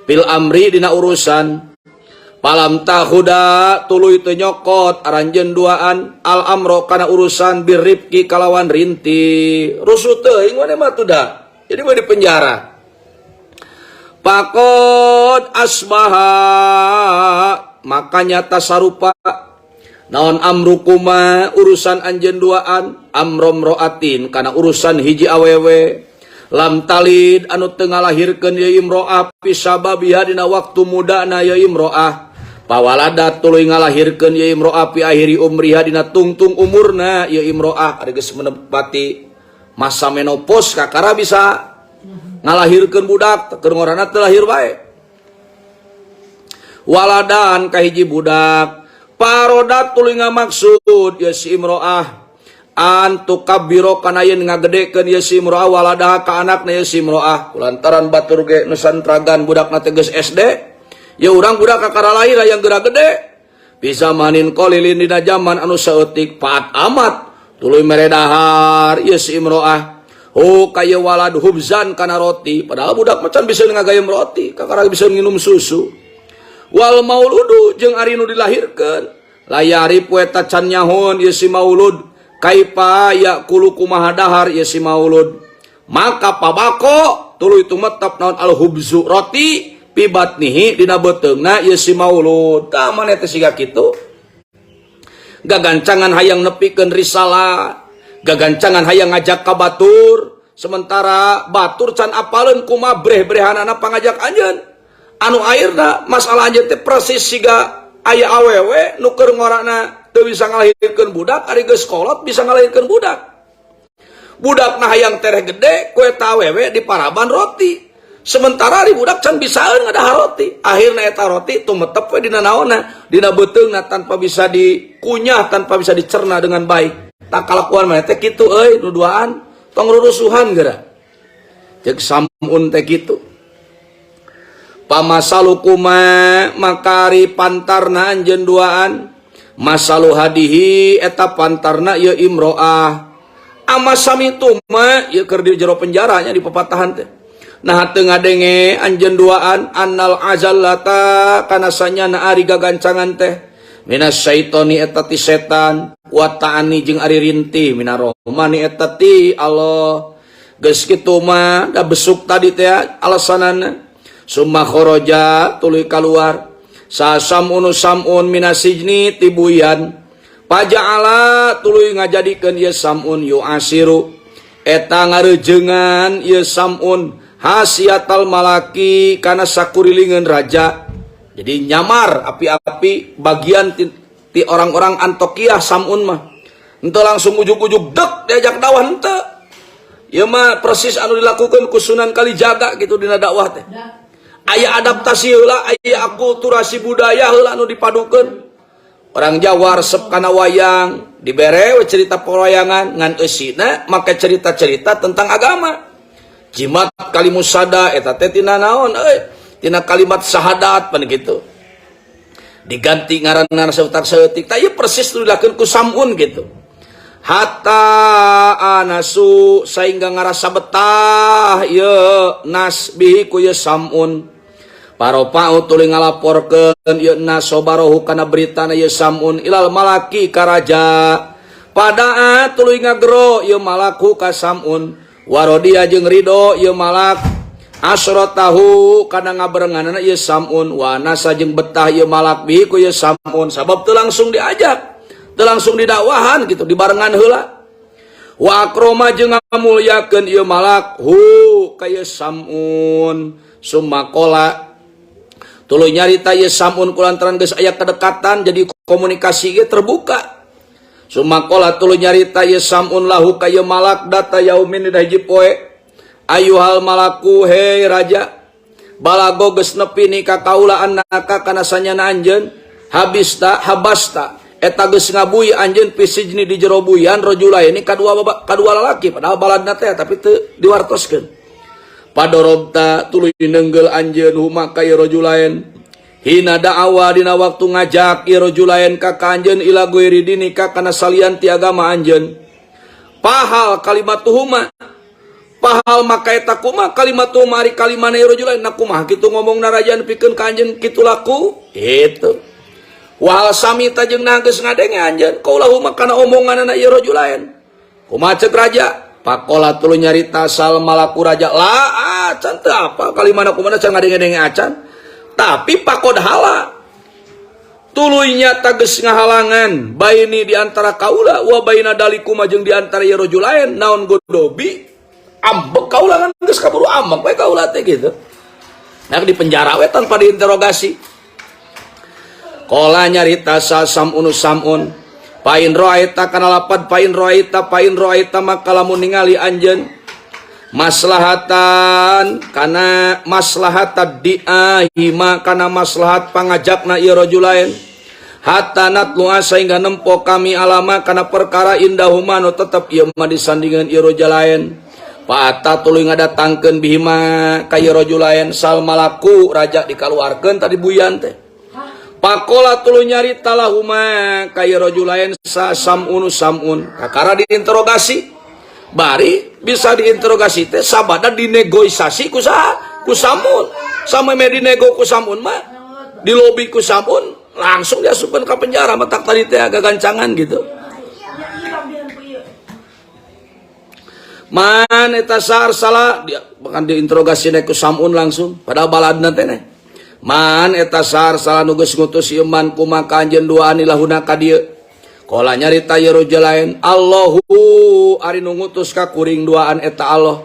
fil amri dina urusan. Palam tahuda tuluy teu nyokot aranjeun duaan al amro kana urusan birrifqi kalawan rinti. Rusuh teuing maneh mah tuh da. Jadi mah di penjara. Pakod asbaha makanya tasarupa naon amrukuma urusan anjeun duaan amrom roatin kana urusan hiji awewe lam talid anu teu ngalahirkeun ieu imro'ah fi sababiha dina waktu mudana ieu imro'ah pawaladat tuluy ngalahirkeun ieu imro'ah fi akhiri umriha dina tungtung umurna ieu imro'ah ari geus menempati masa menopause kakara bisa ngalahirkeun budak keur ngorana teu lahir bae waladan ka hiji budak parodat tuluy ngamaksud ieu si imro'ah antukabbiro kana yen ngagedekeun ieu si imro'ah waladaha ka anakna ieu si imro'ah lantaran batur ge nu santragan budakna teh geus SD ya urang budak kakara lahir hayang geura gede bisa manin qalilin dina jaman anu saeutik paat amat tuluy mere dahar ieu si imro'ah oh kaya walad hubzan kana roti padahal budak macan bisa ngagayem roti kakara bisa nginum susu wal mauludu jeung ari nu dilahirkeun layari poe tacan nyahun ieu si maulud kaipa yakulu kumaha dahar ieu si maulud maka pabako tuluy tumetep naon al hubzu roti fi batnihi dina beuteungna ieu si maulud. Tah maneh teh siga kitu gagancangan hayang nepikeun risalah, gagancangan hayang ngajak ka batur, sementara batur can apaleun kumaha breh-brehanana pangajak anjeun anu akhirna masalah anjeun teh persis siga aya awewe nu keur ngorana teu bisa ngalahirkeun budak ari geus kolot bisa ngalahirkeun budak. Budakna hayang tereh gede ku eta awewe diparaban roti, sementara ari budak can bisaeun ngadahar roti. Akhirna eta roti tumetep we dina naonna dina beuteungna tanpa bisa dikunyah, tanpa bisa dicerna dengan baik. Tak kalakuan maneh teh kitu euy nu duaan tong rurusuhan geura ceuk Samun teh kitu. Pamasalukuma makari pantarna anjeun duaan masalu hadihi eta pantarna ieu imro'ah ama sami tuma ieu keur di jero penjaranya di papatahan teh. Nah teu ngadenge anjeun duaan annal azallata kana sanyana ari gagancangan teh minas syaitoni eta ti setan wa ta'ani jeung ari rintih minarrohmani eta ti Allah. Geus kitu mah da besuk tadi teh alasanana. Summa kharaja tuluy kaluar sa Sam'unu Sam'un minasijni tibuyan paja'ala tuluy ngajadikeun ieu Sam'un yu'asiru eta ngareujeungan ieu Sam'un hasiatal malaki kana sakurilingeun raja. Jadi nyamar api-api bagian ti orang-orang Antiokhia Sam'un mah henteu langsung ujug-ujug dek diajak dakwah henteu. Ieu mah persis anu dilakukeun ku Sunan Kalijaga gitu dina dakwah teh. Aya adaptasi heula, aya akulturasi budaya heula anu dipadukeun. Orang Jawa resep kana wayang, dibere we cerita pewayangan ngan eusina make cerita-cerita tentang agama. Jimat kalimusada eta teh tina naon euy? Tina kalimat syahadat pan gitu. Diganti ngaranna saeutik saeutik. Tah ieu persis nu dilakukeun ku Samun gitu. Hatta anasu sehingga ngarasa betah ieu nas bihi ku ieu Samun. Paropa'u tuluy ngalaporkeun ieu nas sobarohu kana beritana ieu Samun ilal malaki ka raja. Padaa tuluy ngagero ieu malaku ka Samun. Warodia jeung ridho ieu malak asrotahu kana ngabarenganana ieu Samun wa nasa jeung betah ieu malak bihi ku ieu Samun sabab teu langsung diajak, teu langsung didakwahan gitu, dibarengan heula. Wa akroma jeung ngamulyakeun ieu malak hu ka ieu Samun. Summa qala tuluy nyarita ieu Samun kulantaran geus aya kedekatan jadi komunikasi ge terbuka. Sumakola tuluy nyarita ieu Samun lahu ka ieu malak data yaumin dina hiji poe. Ayuhal malaku hei raja. Balago geus nepi ni ka kaula annaka kana sanyana anjeun habista habasta eta geus ngabui anjeun fisijni di jero buian rajulaini kadua kadua lalaki padahal baladna teh tapi teu diwartoskeun. Padorobta tuluy neunggel anjeun huma ka ieu rajulain hina da'awa dina waktu ngajak ieu rajulain ka ka anjeun ila ghairi dinika kana salian ti agama anjeun. Pahal kalimatuhuma pahal maka eta kumaha kalimatuhuma ari kalimana ieu rajulain na kumaha kitu ngomongna raja pikeun ka anjeun kitu laku itu. Wahal samita jeung geus ngadenge anjeun kaulahuma kana omonganana ieu rajulain. Kumaha ceuk raja? Pakola tuluy nyarita sal malaku raja la acan teu apa kalimana kumana can ngadenge-denge acan. Tapi pakod hala tuluy nyata geus ngahalangan baini di antara kaula wa baina dalikuma jeung di antara ieu rajulain naon godobi ambek kaula kan geus kaburu ambek we kaula teh gitu. Nah di penjara we tanpa diinterogasi. Kola nyarita sa samun samun pain roaita kana lapad pain roaita pain roaita maka lamun ningali anjeun maslahatan kana maslahat diahima kana maslahat pangajakna ieu rajulain hatta natlu'a sehingga nempo kami alama kana perkara indahuma nu tetep ieu mah disandingan ieu rajulain. Paata tuluy ngadatangkeun bihima ka ieu rajulain sal malaku raja dikaluarkeun tadi buyan teh. Pakola tuluy nyarita lahuma ka ieu rajulain sa samunu samun kakara diinterogasi. Bari bisa diinterogasi teh sabada dinegosiasi ku saha? Ku Samun. Sama me dinego ku Samun mah di lobi ku Samun langsung diasupkeun ka penjara matak tadi teh agak gancangan gitu. Man eta sar salah dia bahkan diinterogasi ku Samun langsung padahal baladna teh neh. Man eta sar salah nu geus ngutus ieu man kumaha ka anjeun duaan ilahuna ka dieu. Kola nyarita ieu rajulain Allahu ari nu ngutus ka kuring duaan eta Allah.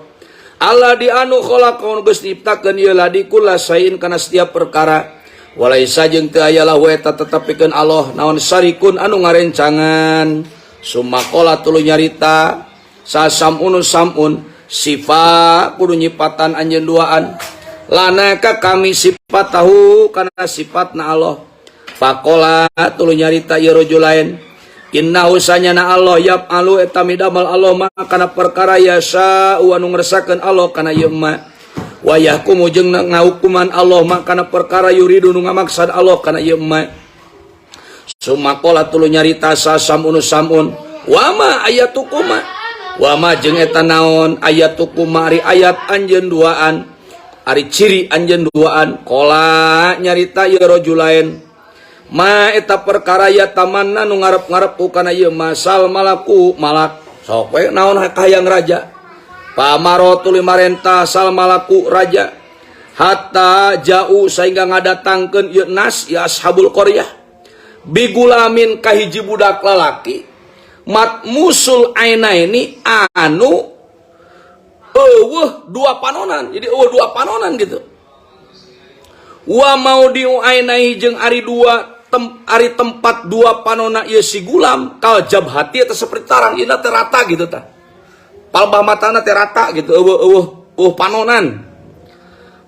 Allah di anu khalaqa nu geus nyiptakeun ieu ladi kula sain kana setiap perkara. Walaisa jeung teu aya lahu eta tetepikeun Allah naon sarikun anu ngarencangan. Sumakola tuluy nyarita sa samun samun sifa kudu nyipatan anjeun duaan. Lana ka kami sifat tahu kana sifatna Allah. Pakola tuluy nyarita ieu rajulain innahu sanyana Allah yaf'alu eta midamal Allah ma kana perkara yasa anu ngersakeun Allah kana ieu ma. Wa yahkumu jeung ngahukuman Allah ma kana perkara yuridu nu ngamaksad Allah kana ieu ma. Sumakola tuluy nyarita sa samun samun wama ayatukuma wama jeung eta naon ayatukuma ari ayat anjeun duaan ari ciri anjeun duaan. Kola nyarita ieu rajulain ma eta perkara ya tamanna nu ngarep-ngarep ku kana ieu masal malaku malak sok we naon kahayang raja. Pamaro tuluy marentah sal malaku raja hatta jauh sehingga ngadatangkeun ieu nas ya ashabul qaryah bigulamin ka hiji budak lalaki matmusul ainaini anu eueuh dua panonan, jadi eueuh dua panonan gitu. Wa maudiu ainai jeung ari dua ari tempat dua panona ieu si gulam kal jabhati eta seperti tarang ieu teh rata gitu tah. Palbah matana teh rata gitu eueuh eueuh eueuh panonan.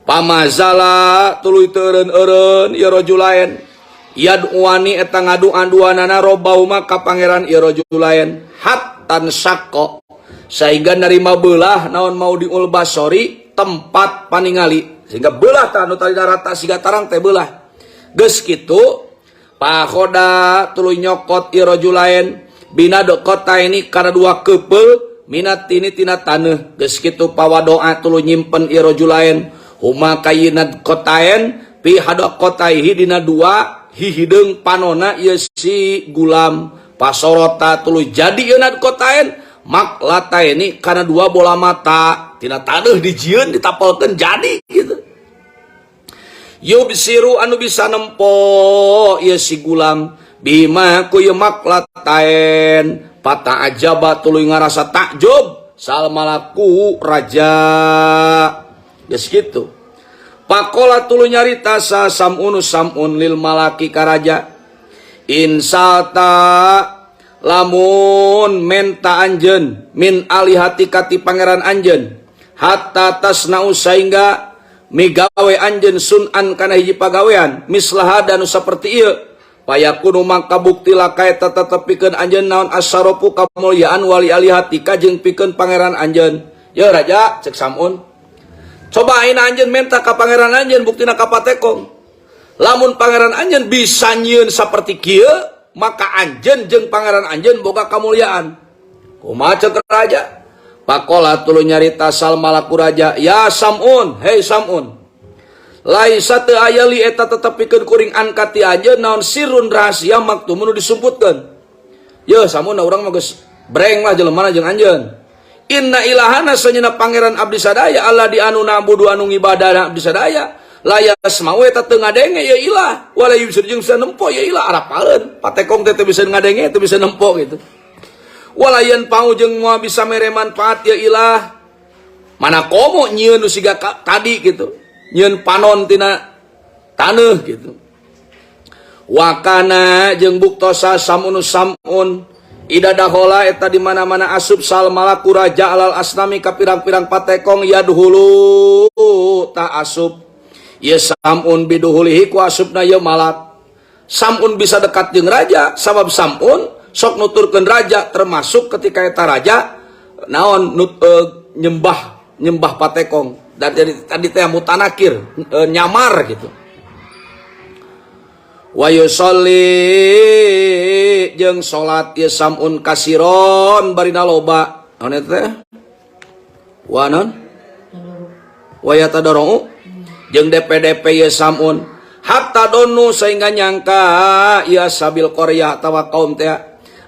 Pamazala tuluy teureun-eureun ieu rajulain yad'uani eta ngaduan-duanana robbauma ka pangeran ieu rajulain hattan saqqa sehingga nerima belah naon mau diul basori tempat paningali sehingga belah tah nu tadi rata siga tarang teh belah geus kitu pahoda tuluy nyokot ieu rajulain bina kota ini kana dua kepeul minat ini tina taneuh geus kitu pawadoa tuluy nyimpen ieu rajulain huma kayinad kotaen pi hadaqotaihi dina dua hihideung panona ieu si gulam pasorota tuluy jadi ieu nad kotaen maklata ini karena dua bola mata tina taneuh dijieun ditapelkeun jadi gitu. Yubsiru anu bisa nempo ieu si gulam bima ku ieu maklatain pata ajaba tuluy ngarasa takjub sal malaku raja geus kitu. Pakola tuluy nyarita sa samunu samun lil malaki ka raja insalta Lamun menta anjeun min alihatika ti pangeran anjeun hatta tasna'u sehingga migawe anjeun sun'an kana hiji pagawean mislaha dan saperti ieu payakunu mangka bukti laka eta tetep pikeun anjeun naon asyarafu kamulyaan wali alihatika jeung pikeun pangeran anjeun. Ya raja, cek Samun, coba ayeuna anjeun menta ka pangeran anjeun, buktina ka patekong. Lamun pangeran anjeun bisa nyieun saperti kieu, maka anjeun jeung pangeran anjeun boga kamulyaan. Kumaha cek raja? Pakola tuluy nyarita sal malaku raja, ya Samun, hei Samun, laisa teu aya li eta tetep pikeun kuring anka ti anjeun naon sirrun rahasia maktumun nu disumputkeun. Ye Samun, urang mah geus breng lah jelema jeung anjeun. Inna ilahana sanyana pangeran abdi sadaya Allah di anu na'budu anu ngibadah abdi sadaya la yasma'u eta teu ngadenge ya ilah wala yubsir jeung bisa nempo ya ilah. Arapaleun patekong teh teu bisa ngadenge, teu bisa nempo gitu. Wala yanfa'u jeung moal bisa mere manfaat ya ilah, mana komo nyieun nu siga tadi gitu, nyieun panon tina taneuh gitu. Wakana jeung buktosa Samun Samun ida dahola eta di mana-mana asup sal malaku raja alal asnami ka pirang-pirang patekong yadhulu ta asup ye Samun biduhulihi ku asupna ye malak. Samun bisa dekat jeung raja sabab Samun sok nuturkeun raja, termasuk ketika eta raja naon nyembah nyembah patekong dan jadi tadi teh mutanakir, nyamar gitu. Wa yusolli jeung salat ye Samun kasiron barina loba. Naon eta teh? Wa naon? Wa yatadarau jeung DPDP ye Samun hatta donu sehingga nyangka ya sabil qaryah tawa kaum teh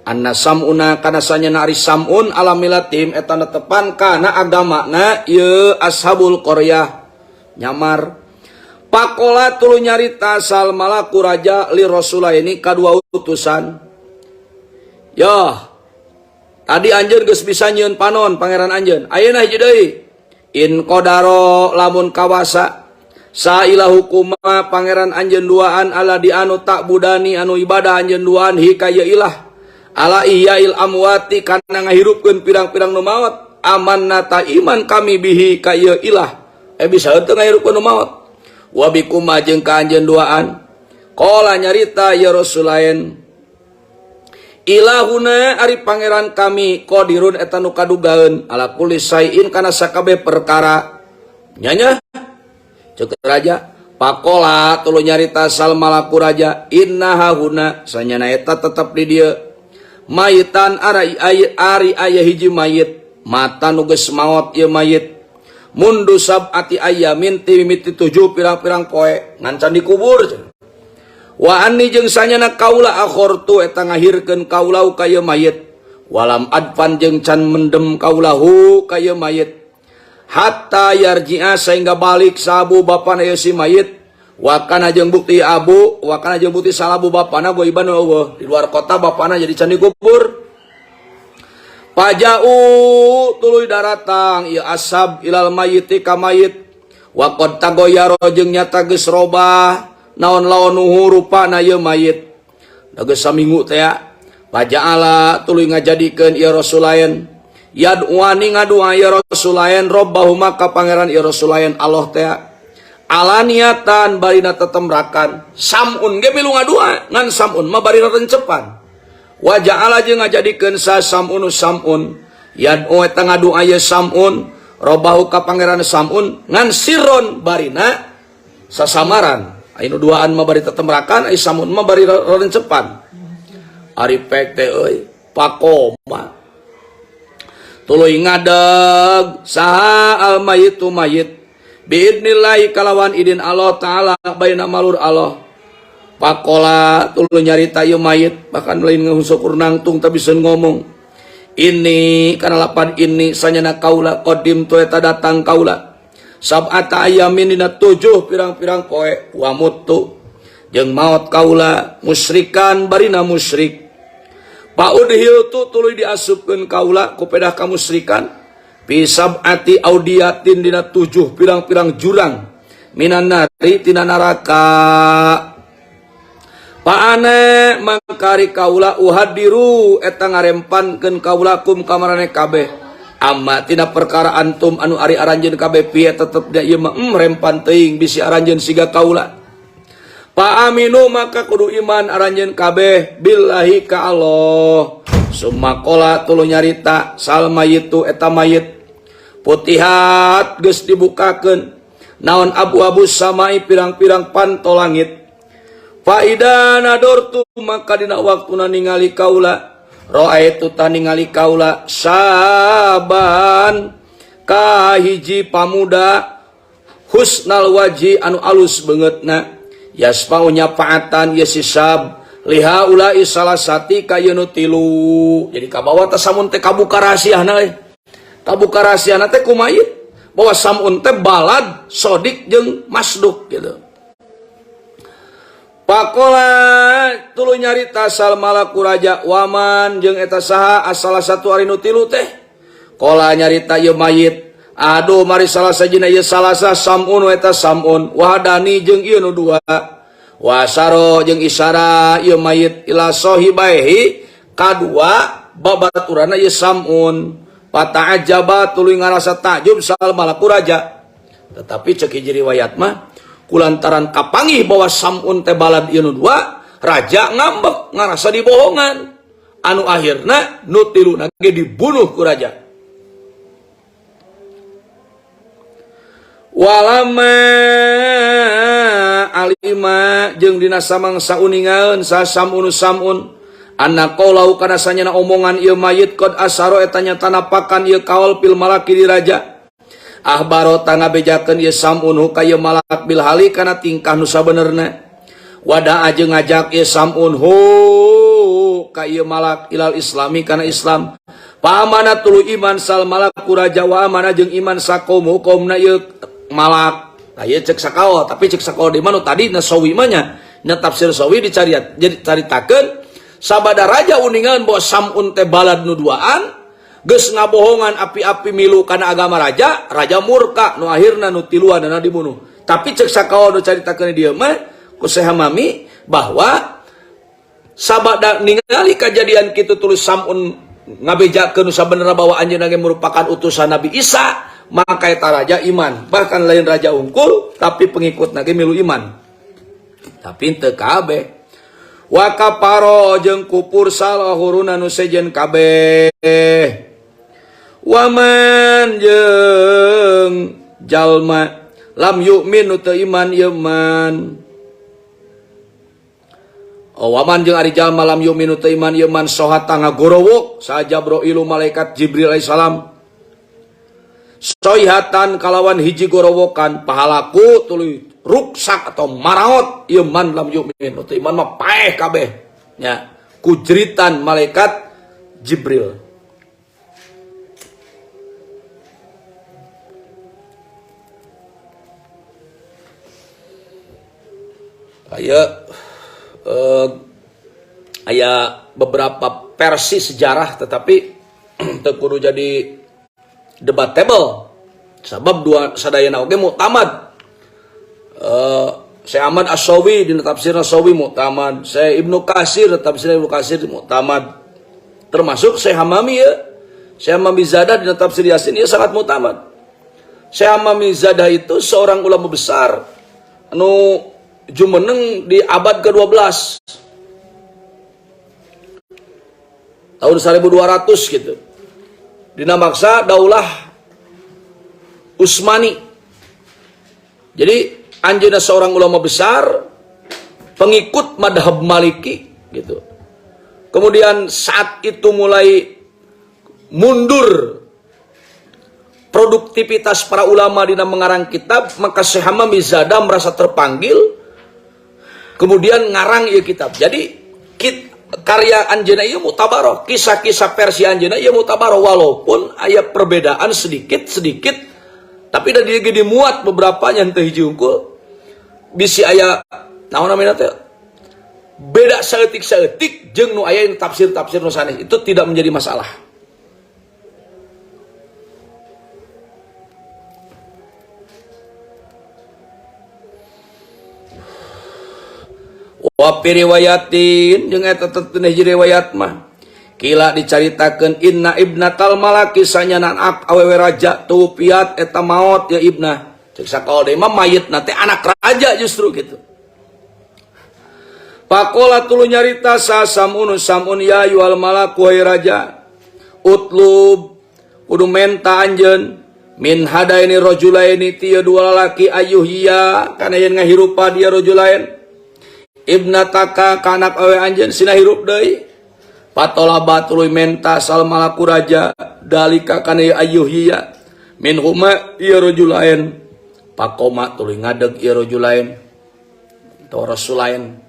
anna Samuna kana sanyana ari Samun ala milatim eta netepan kana agamana ye ashabul qaryah, nyamar. Pakola tuluy nyarita sal malaku raja li rasulaini kadua utusan. Ya, tadi anjeun geus bisa nyieun panon pangeran anjeun. Ayeuna hiji deui. In qadaro lamun kawasa sa ilahukuma pangeran anjeun duaan ala di anu tak budani anu ibadah anjeun duaan hi ka ieu ilah ala ihyail amwati kana ngahirupkeun pirang-pirang nu maot amanna ta iman kami bihi ka ieu ilah. Bisa henteu ngahirupkeun nu maot? Wa bikuma jeung ka anjeun duaan. Qala nyarita ya rasulain ilahuna ari pangeran kami qadirun eta nu kadugaeun ala kulli syai'in kana sakabeh perkara. Nyanya cek raja. Pakola tuluy nyarita sal malaku raja inna hahuna sanyana eta tetep di dieu mayitan ari ari aya hiji mayit mata nu geus maot ieu mayit mundu sab'ati ayamin ti mimiti 7 pirang-pirang poe ngancan dikubur. Wa anni jeung sanyana kaula akhortu eta ngahirkeun kaula ka ieu mayit walam adfan jeung can mendem kaulahu ka ieu mayit hatta yarji'a sehingga balik sabu bapana ieu si mayit. Wa kana jeung bukti abu wa kana jeung bukti salabu bapana goiban eueuh di luar kota bapana jadi can dikubur. Pajau tuluy daratang ieu ashab ilal mayiti ka mayit wa qad tagoyaro jeung nyata geus robah naon launuhu rupana ieu mayit da geus saminggu teh. Paja'ala tuluy ngajadikeun ieu rasulain yad'uani ngadua ieu rasulain robbahuma ka pangeran ieu rasulain Allah teh alaniatan barina tetemrakan. Samun ge milu ngadua ngan Samun mah barina rencepan. Wa ja'ala jeung ngajadikeun sa Samun Samun yad'u eta ngadua ieu Samun robbahu ka pangeran Samun ngan sirron barina sasamaran. Anu duaan mah bari tetemrakan, ai Samun mah bari rencepan. Ari pek teh euy. Pakoma tuluy ngadeg saha al mayitu mayit biidnillahi kalawan idin Allah taala baina malur Allah. Pakola tuluy nyarita ieu mayit bahkan lain ngeusukur nangtung tapi bisa ngomong ini kana lapan ini sanyana kaula qadim tu eta datang kaula sab'ata ayamin dina 7 pirang-pirang poe wa mutu jeung maot kaula musyrikan barina musyrik. Paudhil tu tuluy diasupkeun kaula ku pedah kamusyrikan fi sab'ati audiyatin dina 7 pirang-pirang jurang minan nari tina neraka. Paane mangkari kaula uhadiru eta ngarempankeun kaula kum ka maraneh kabeh amma tina perkara antum anu ari aranjeun kabeh piye tetep da ieu mah rempan teuing bisi aranjeun siga kaula. Pa aminu maka kudu iman aranjeun kabeh billahi ka Allah. Summa qala tuluy nyarita sal mayitu eta mayit putihat geus dibukakeun naon abu-abu samai pirang-pirang panto langit. Faida nadortu maka dina waktuna ningali kaula raaitu ta ningali kaula saban ka hiji pamuda husnal wajhi anu alus beungeutna yasfau nyafaatan yasisab liha ulai salasati ka ieu nu tilu. Jadi kabawa teh samun teh kabuka rahasiana euy. Kabuka rahasiana teh kumaha ieu? Bahwa samun teh balad sodik jeung masduk gitu. Pakola tuluy nyarita sal malaku raja waman jeung eta saha asal satu ari nu tilu teh. Kola nyarita ieu mayit. Aduh mari salah sajina ieu salasa samun eta samun wahadani jeung ieu nu dua. Wasaro jeung isara ieu mayit ila sahibaihi kadua babaturana ieu samun. Pata'ajaba tuluy ngarasa takjub sal malaku raja. Tetapi cek hiji riwayat mah kulantaran kapanggih bahwa samun teh balad ieu nu dua, raja ngambek ngarasa dibohongan. Anu akhirna nu tiluna ge dibunuh ku raja. Walama alima jeung dina samangsa uningaeun sa samun samun anna qaulahu kana sanyana omongan ieu mayit qad asaro eta nyata napakan ieu kaol fil malaki di raja. Ahbaro tangabejakeun ieu samun ka ieu malak bil hali kana tingkah nu sabenerna. Wada jeung ngajak ieu samun hu ka ieu malak ilal islami kana Islam. Paamana tuluy iman sal malak ku raja wa amana jeung iman sakomu kaumna ieu malak. Tah ieu cek sakaol, tapi cek sakaol di mana tadi na sawi mah nya. Nya tafsir sawi dicariat, jadi caritakeun sabada raja uningan bahwa samun teh balad nu duaan geus ngabohongan api-api milu kana agama raja, raja murka nu akhirna nu tiluanana dibunuh. Tapi cek sakaol nu caritakeun dieu mah ku Syekh Hamami bahwa sabada ningali kajadian kitu tulis samun ngabejakeun nu sabenerna bahwa anjeunna ge merupakan utusan Nabi Isa, maka eta raja iman. Bahkan lain raja unggul tapi pengikutna ge milu iman. Tapi teu kabeh. Wa kafaro jeung kupur salahuruna nu sejen kabeh. Waman jeung jalma lam yu'min nu teu iman ieu man. Oh, waman jeung ari jalma lam yu'min nu teu iman ieu man sohata ngagorowok sa Jibril malaikat Jibril alaihissalam. Soihatan kalawan hiji gorowokan pahalaku tuluy ruksak atau maraot ieu man lam yu'min nu teu iman mah paeh kabeh nya kujeritan malaikat Jibril. Aya aya beberapa versi sejarah tetapi teu kudu jadi debatable sabab dua sadayana oge muktamad. Syekh Ahmad As-Sawi dina tafsir As-Sawi muktamad, Syekh Ibnu Katsir tafsir Ibnu Katsir muktamad. Termasuk Syekh Hamami ya. Syekh Hamami Zadah dina tafsir Yasin ya sangat muktamad. Syekh Hamami Zadah itu seorang ulama besar anu jumeneng di abad ke-12. Tahun 1200 gitu. Dina maksa Daulah Utsmani. Jadi anjeunna seorang ulama besar, pengikut madhab Maliki gitu. Kemudian saat itu mulai mundur produktivitas para ulama dina mengarang kitab, maka Syekh Hamami Zadah merasa terpanggil, kemudian ngarang ieu kitab. Jadi karya anjeunna ieu mutabaroh, kisah-kisah versi anjeunna ieu mutabaroh walaupun aya perbedaan sedikit-sedikit, tapi da dieu ge dimuat beberapa nya teu hiji unggul. Bisi aya naon namina teh? Beda saeutik-saeutik jeung nu aya tafsir-tafsir nu sanes, itu tidak menjadi masalah. Wa fi riwayatin jeung eta tetep hiji riwayat mah kila dicaritakeun inna ibnatal malaki sanyana anak awewe raja tupiat eta maot ya ibnah. Cek sakaol deui mah mayitna teh anak raja justru gitu. Pakola tuluy nyarita sa samun samun ya ayyuhal malaku hai raja utlub kudu menta anjeun min hadaini rajulaini ti dua lalaki ayyuhya kana yen ngahirupa dia rajulain ibnataka ka anak awe anjeun sina hirup deui. Patolaba tuluy menta sal malaku raja dalika kana ayyuhya min huma ieu rajulain. Pakoma tuluy ngadeg ieu rajulain atau rasulain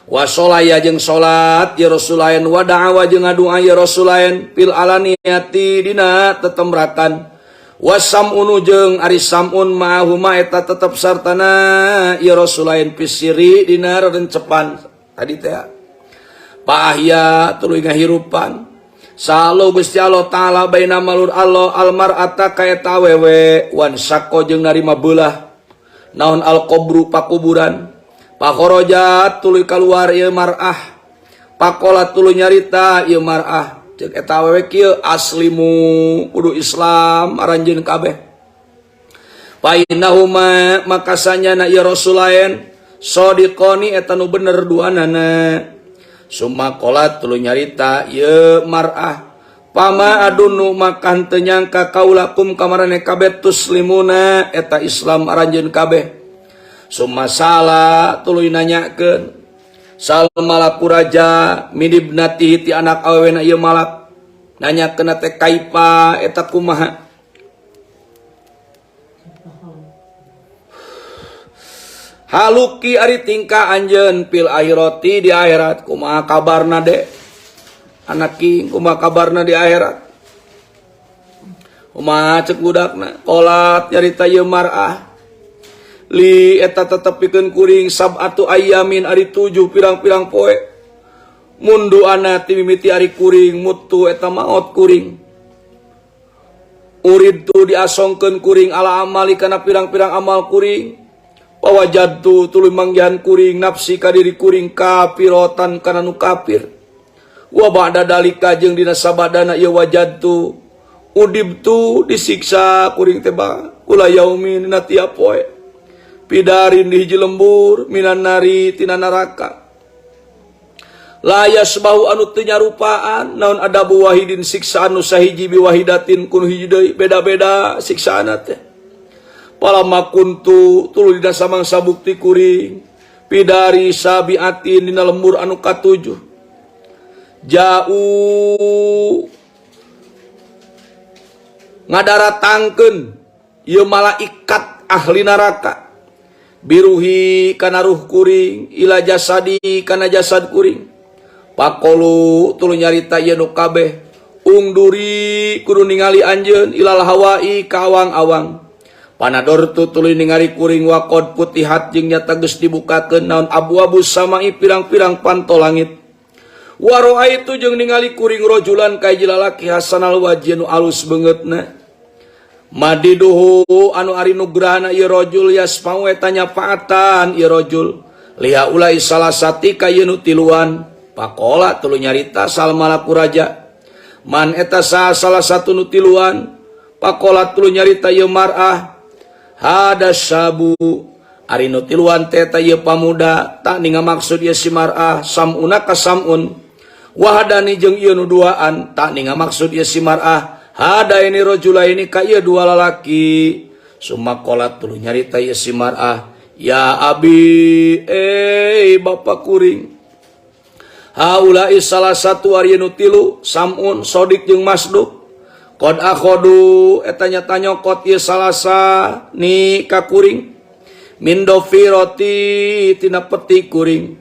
wa sholaya jeung salat ya rasulain wa da'awa jeung ngadua ya rasulain fil alaniyati dina tetemrakan wa samunu jeung ari samun ma'ahuma eta tetep sartana ya rasulain fisiri dina rencepan tadi teh. Paahya tuluy ngahirupan salo Gusti Allah taala baina malur Allah almar'ata ka eta awewe wan sako jeung narima beulah naon al qabru pakuburan. Pakhorojat tuluy kaluar ieu mar'ah. Pakola tuluy nyarita ieu mar'ah. Ceuk eta awewe kieu aslimu kudu Islam aranjeun kabeh. Fa innahuma maka sanyana ieu rasulain sadiqani eta nu bener duanana. Summa qolat tuluy nyarita ieu mar'ah. Pama adunu maka henteu nyangka kaulakum kamarane kabeh tuslimuna eta Islam aranjeun kabeh. Summa sala tuluy nanyakeun sal malaku raja minibnatihi ti anak awewena ieu malak nanyakeun teh kaifa eta kumaha haluki ari tingkah anjeun fil akhirati di akhirat kumaha kabarna de anak king kumaha kabarna di akhirat kumaha ceuk budakna qolat nyarita ieu mar'ah li eta tetepikeun kuring sab'atu ayyamin ari 7 pirang-pirang poe mundu ana ti mimiti ari kuring mutu eta maot kuring urid tu diasongkeun kuring ala amali kana pirang-pirang amal kuring wawajadtu tuluy manggihan kuring nafsi ka diri kuring kafirotan kana nu kafir wa ba'da dalika jeung dina sabadana ieu wajadtu udibtu disiksa kuring teh kula yaumin dina tiap poe pidarin di hiji lembur minan nari tina neraka la yasbahu anu teu nyarupaan naon adabu wahidin siksaan nu sahiji biwahidatin kun hiji deui beda-beda siksaanna teh palama kuntu tuluy dina samangsa bukti kuring pidari sabiatin dina lembur anu katujuh jauh ngadaratangkeun ieu malaikat ahli neraka biruhi kana ruh kuring ila jasadi kana jasad kuring pakolu tuluy nyarita ieu nu kabeh ungduri kudu ningali anjeun ilal hawai ka awang-awang panadortu tuluy ningali kuring waqad putihat jeung nyata geus dibukakeun naon abu-abu samai pirang-pirang panto langit waroaitu jeung ningali kuring rojulan ka hiji lalaki hasanal wajhi nu alus beungeutna madiduhu anu ari nugrahana ieu rajul yasmau eta nyafaatan ieu rajul liha ulai salasati ka ieu nu tiluan pakola tuluy nyarita sal malaku raja man eta salah satu nu tiluan pakola tuluy nyarita ieu mar'ah hada sabu ari nu tiluan teh eta ieu pamuda tak ninga maksud ieu si mar'ah samuna ka samun wahadani jeung ieu nu duaan tak ninga maksud ieu si mar'ah hada ini rajulaini ka ieu dua lalaki summa qolat tuluy nyarita ieu si mar'ah ya abi bapa kuring haula'i salah satu ari nu tilu samun sodik jeung masduk qad akhodu eta nyata nyokot ieu salasa ni ka kuring min dofirati tina peti kuring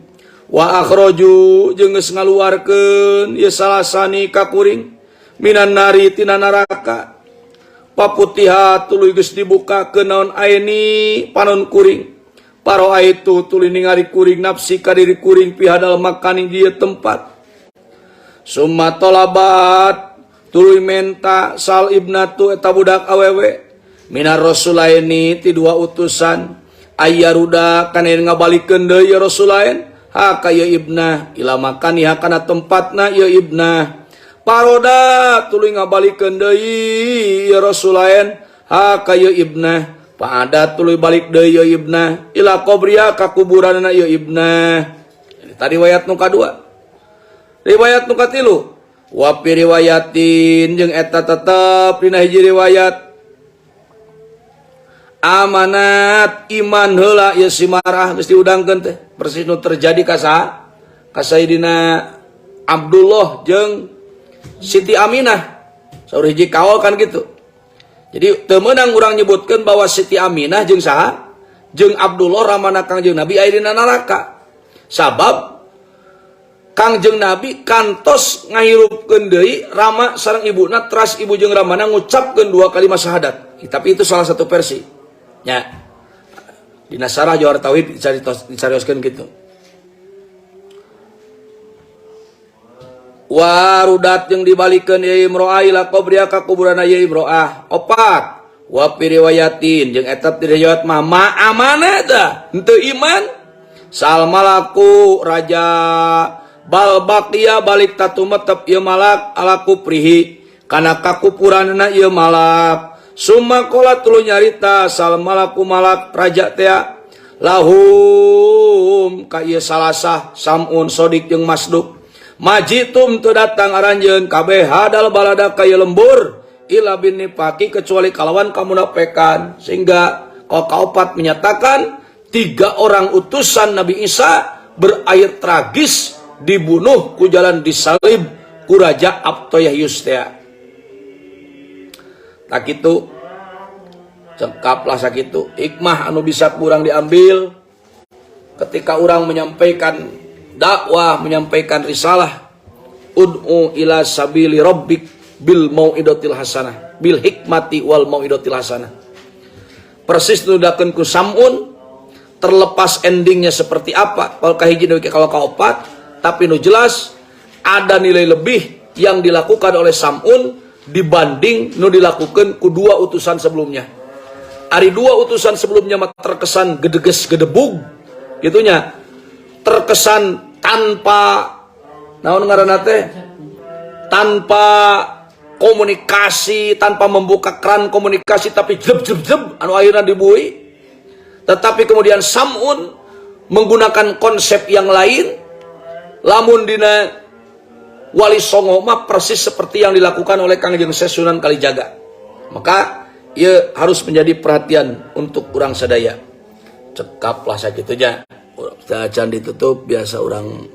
wa akhraju jeung geus ngaluarkeun ieu salasa ni ka kuring minan nari tina neraka paputiha tuluy geus dibukakeun naon aini panon kuring paro aitu tuluy ningali kuring nafsi ka diri kuring pihadal makani di ieu tempat summa tolabat tuluy menta sal ibnatu eta budak awewe minar rasulaini ti dua utusan Ayyaruda kana yen ngabalikeun deui ya Rasul lain ha ka ieu ibnah ila makaniha kana tempatna ieu ibnah. Paroda tuluy ngabalikeun deui ya Rasul lain ha ka ieu ibnah. Paada tuluy balik deui ieu ibnah ila qabriha ka kuburanna ieu ibnah. Ini tadi riwayat nu kadua. Riwayat nu katilu wa fi riwayatin jeung eta tetep dina hiji riwayat amanat iman heula ieu si marah geus diudangkeun teh persis nu terjadi ka saha? Ka Sayidina Abdullah jeung Siti Aminah. Saur hiji kaol kan gitu. Jadi teu meunang urang nyebutkeun bahwa Siti Aminah jeung saha? Jeung Abdullah ramana Kangjeng Nabi aya dina neraka. Sabab Kangjeng Nabi kantos ngahirupkeun deui rama sareng ibuna teras ibu jeung ramana ngucapkeun dua kalimat syahadat. Tapi itu salah satu versi. Ya. Dina Syarah Jawhar Tauhid dicarioskeun gitu. Warudat yang dibalikeun ieu imro'ah ila qabriha ka kuburanna ieu imro'ah. Opat wa fi riwayatin jeung eta di riwayat mah ma amana tah henteu iman sal malaku raja bal baqiya balik tatumetep ieu malak ala kuprihi kana kakupuranna ieu malak. Summa qala tuluy nyarita sal malaku malak raja tea lahum ka ieu salasah samun sodik jeung masduk majitum teu datang aranjeun kabeh hadal balada ka ieu lembur ila bin nifaqi kecuali kalawan kamunafikan. Sehingga kau kaopat menyatakan 3 orang utusan Nabi Isa berakhir tragis dibunuh ku jalan disalib ku Raja Abtoyahyus tea. Tak itu cekaplah sakitu hikmah anu bisa kurang diambil ketika orang menyampaikan dakwah, menyampaikan risalah. Ud'u ila sabili rabbik bil mau'idatil hasanah, bil hikmati wal mau'idatil hasanah. Persis nudakeun ku Samun, terlepas endingnya seperti apa, kalau kahiji deui kalau kaopat, tapi nu jelas ada nilai lebih yang dilakukan oleh Samun dibanding nu dilakukan ku 2 utusan sebelumnya. Ari 2 utusan sebelumnya mah terkesan gedeges gedebug gitunya, terkesan tanpa naon ngaranna teh, tanpa komunikasi, tanpa membuka keran komunikasi, tapi jeb jeb jeb anu akhirnya dibui. Tetapi kemudian Samun menggunakan konsep yang lain. Lamun dina Wali Songo mah persis seperti yang dilakukan oleh Kangjeng Syekh Sunan Kalijaga. Maka ia harus menjadi perhatian untuk urang sadaya. Cekaplah sakitu nya. Can ditutup biasa urang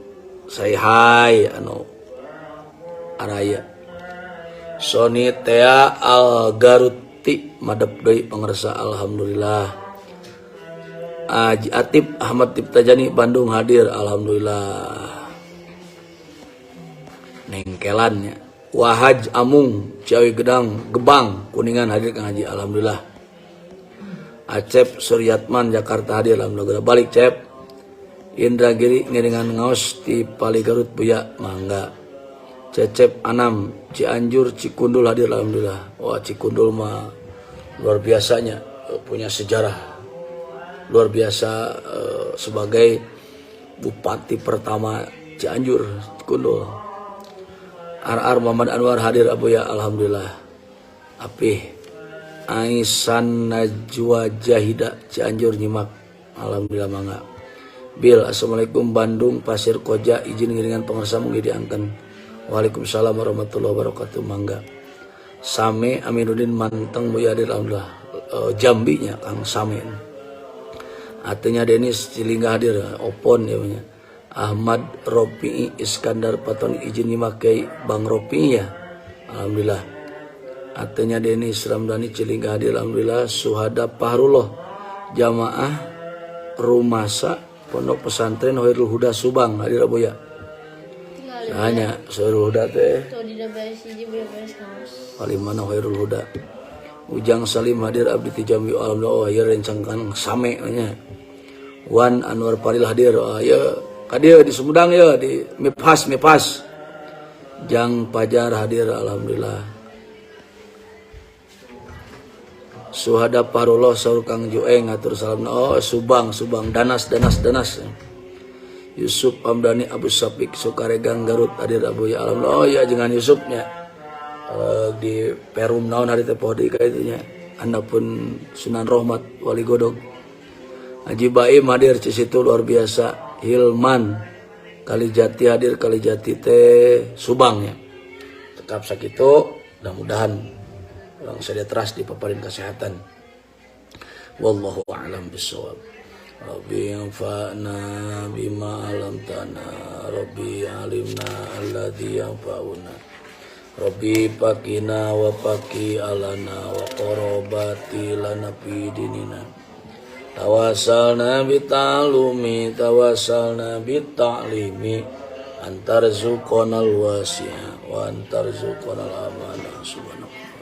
say hi anu araya. Sony Tea Al Garuti madep deui pangersa alhamdulillah. Aji Atip Ahmad Tiptajani Bandung hadir alhamdulillah. Nengkelannya Wahaj Amung Ciawi Gedang Gebang Kuningan hadir Kang Haji alhamdulillah. Acep Suryatman Jakarta hadir alhamdulillah. Balik Cep. Indra Giri ngiringan ngaos di Pali Garut Buya mangga. Cecep Anam Cianjur Cikundul hadir alhamdulillah. Wah Cikundul mah luar biasanya, punya sejarah luar biasa, sebagai bupati pertama Cianjur Cikundul. RR Muhammad Anwar hadir Abu ya alhamdulillah. Apih Aisan Najwa Jahida Cianjur nyimak alhamdulillah mangga. Bil assalamualaikum Bandung Pasir Koja izin ngiringan pangersa mugi diangken. Waalaikumsalam warahmatullahi wabarakatuh mangga. Same Aminuddin Manteng Muya hadir alhamdulillah. Jambinya Kang Same. Artinya Denis Cilingga hadir Opon ya punya. Ahmad Ropi Iskandar Paton izin nyimak Bang Ropi ya alhamdulillah. Artinya Denis Ramdhani Cilingga hadir alhamdulillah. Suhada Pahrullah jamaah Rumasa Pondok Pesantren Khairul Huda Subang hadir Abu ya. Hanya Khairul Huda teh. Paling mana Khairul Huda. Ujang Salim hadir abdi ti Jambi alhamdulillah. Oh ieu rencangkan same nya. Wan Anwar Paril hadir. Oh ieu ka dieu di Sumedang ya di Mipas Mipas. Jang Pajar hadir alhamdulillah. Suhada Parullah saur Kang Jueng atur salamna. Oh, Subang, Subang, Danas, Danas, Danas. Yusuf Amdani Abu Sapik Sukaregang Garut hadir Abu ya alhamdulillah. Oh iya, jangan Yusufnya di Perum naon hari teh poho deui ka itu nya, pun Sunan Rohmat Wali Godog. Haji Baim hadir situ, luar biasa. Hilman Kalijati hadir, Kalijati teh Subang ya. Tetap sakitu, mudah-mudahan urang sadaya teras dipaparin kesehatan. Wallahu a'lam bissawab. Rabbi anfa'na bima 'allamtana, Rabbi alimna alladhi yanfa'una, Rabbi faqihna wa faqih ahlana wa qarabati lana fi dinina. Tawassalna bita'alumi, tawassalna bita'limi, antarzuqonal wasi'a wa antarzuqonal amanah. Subhanallah.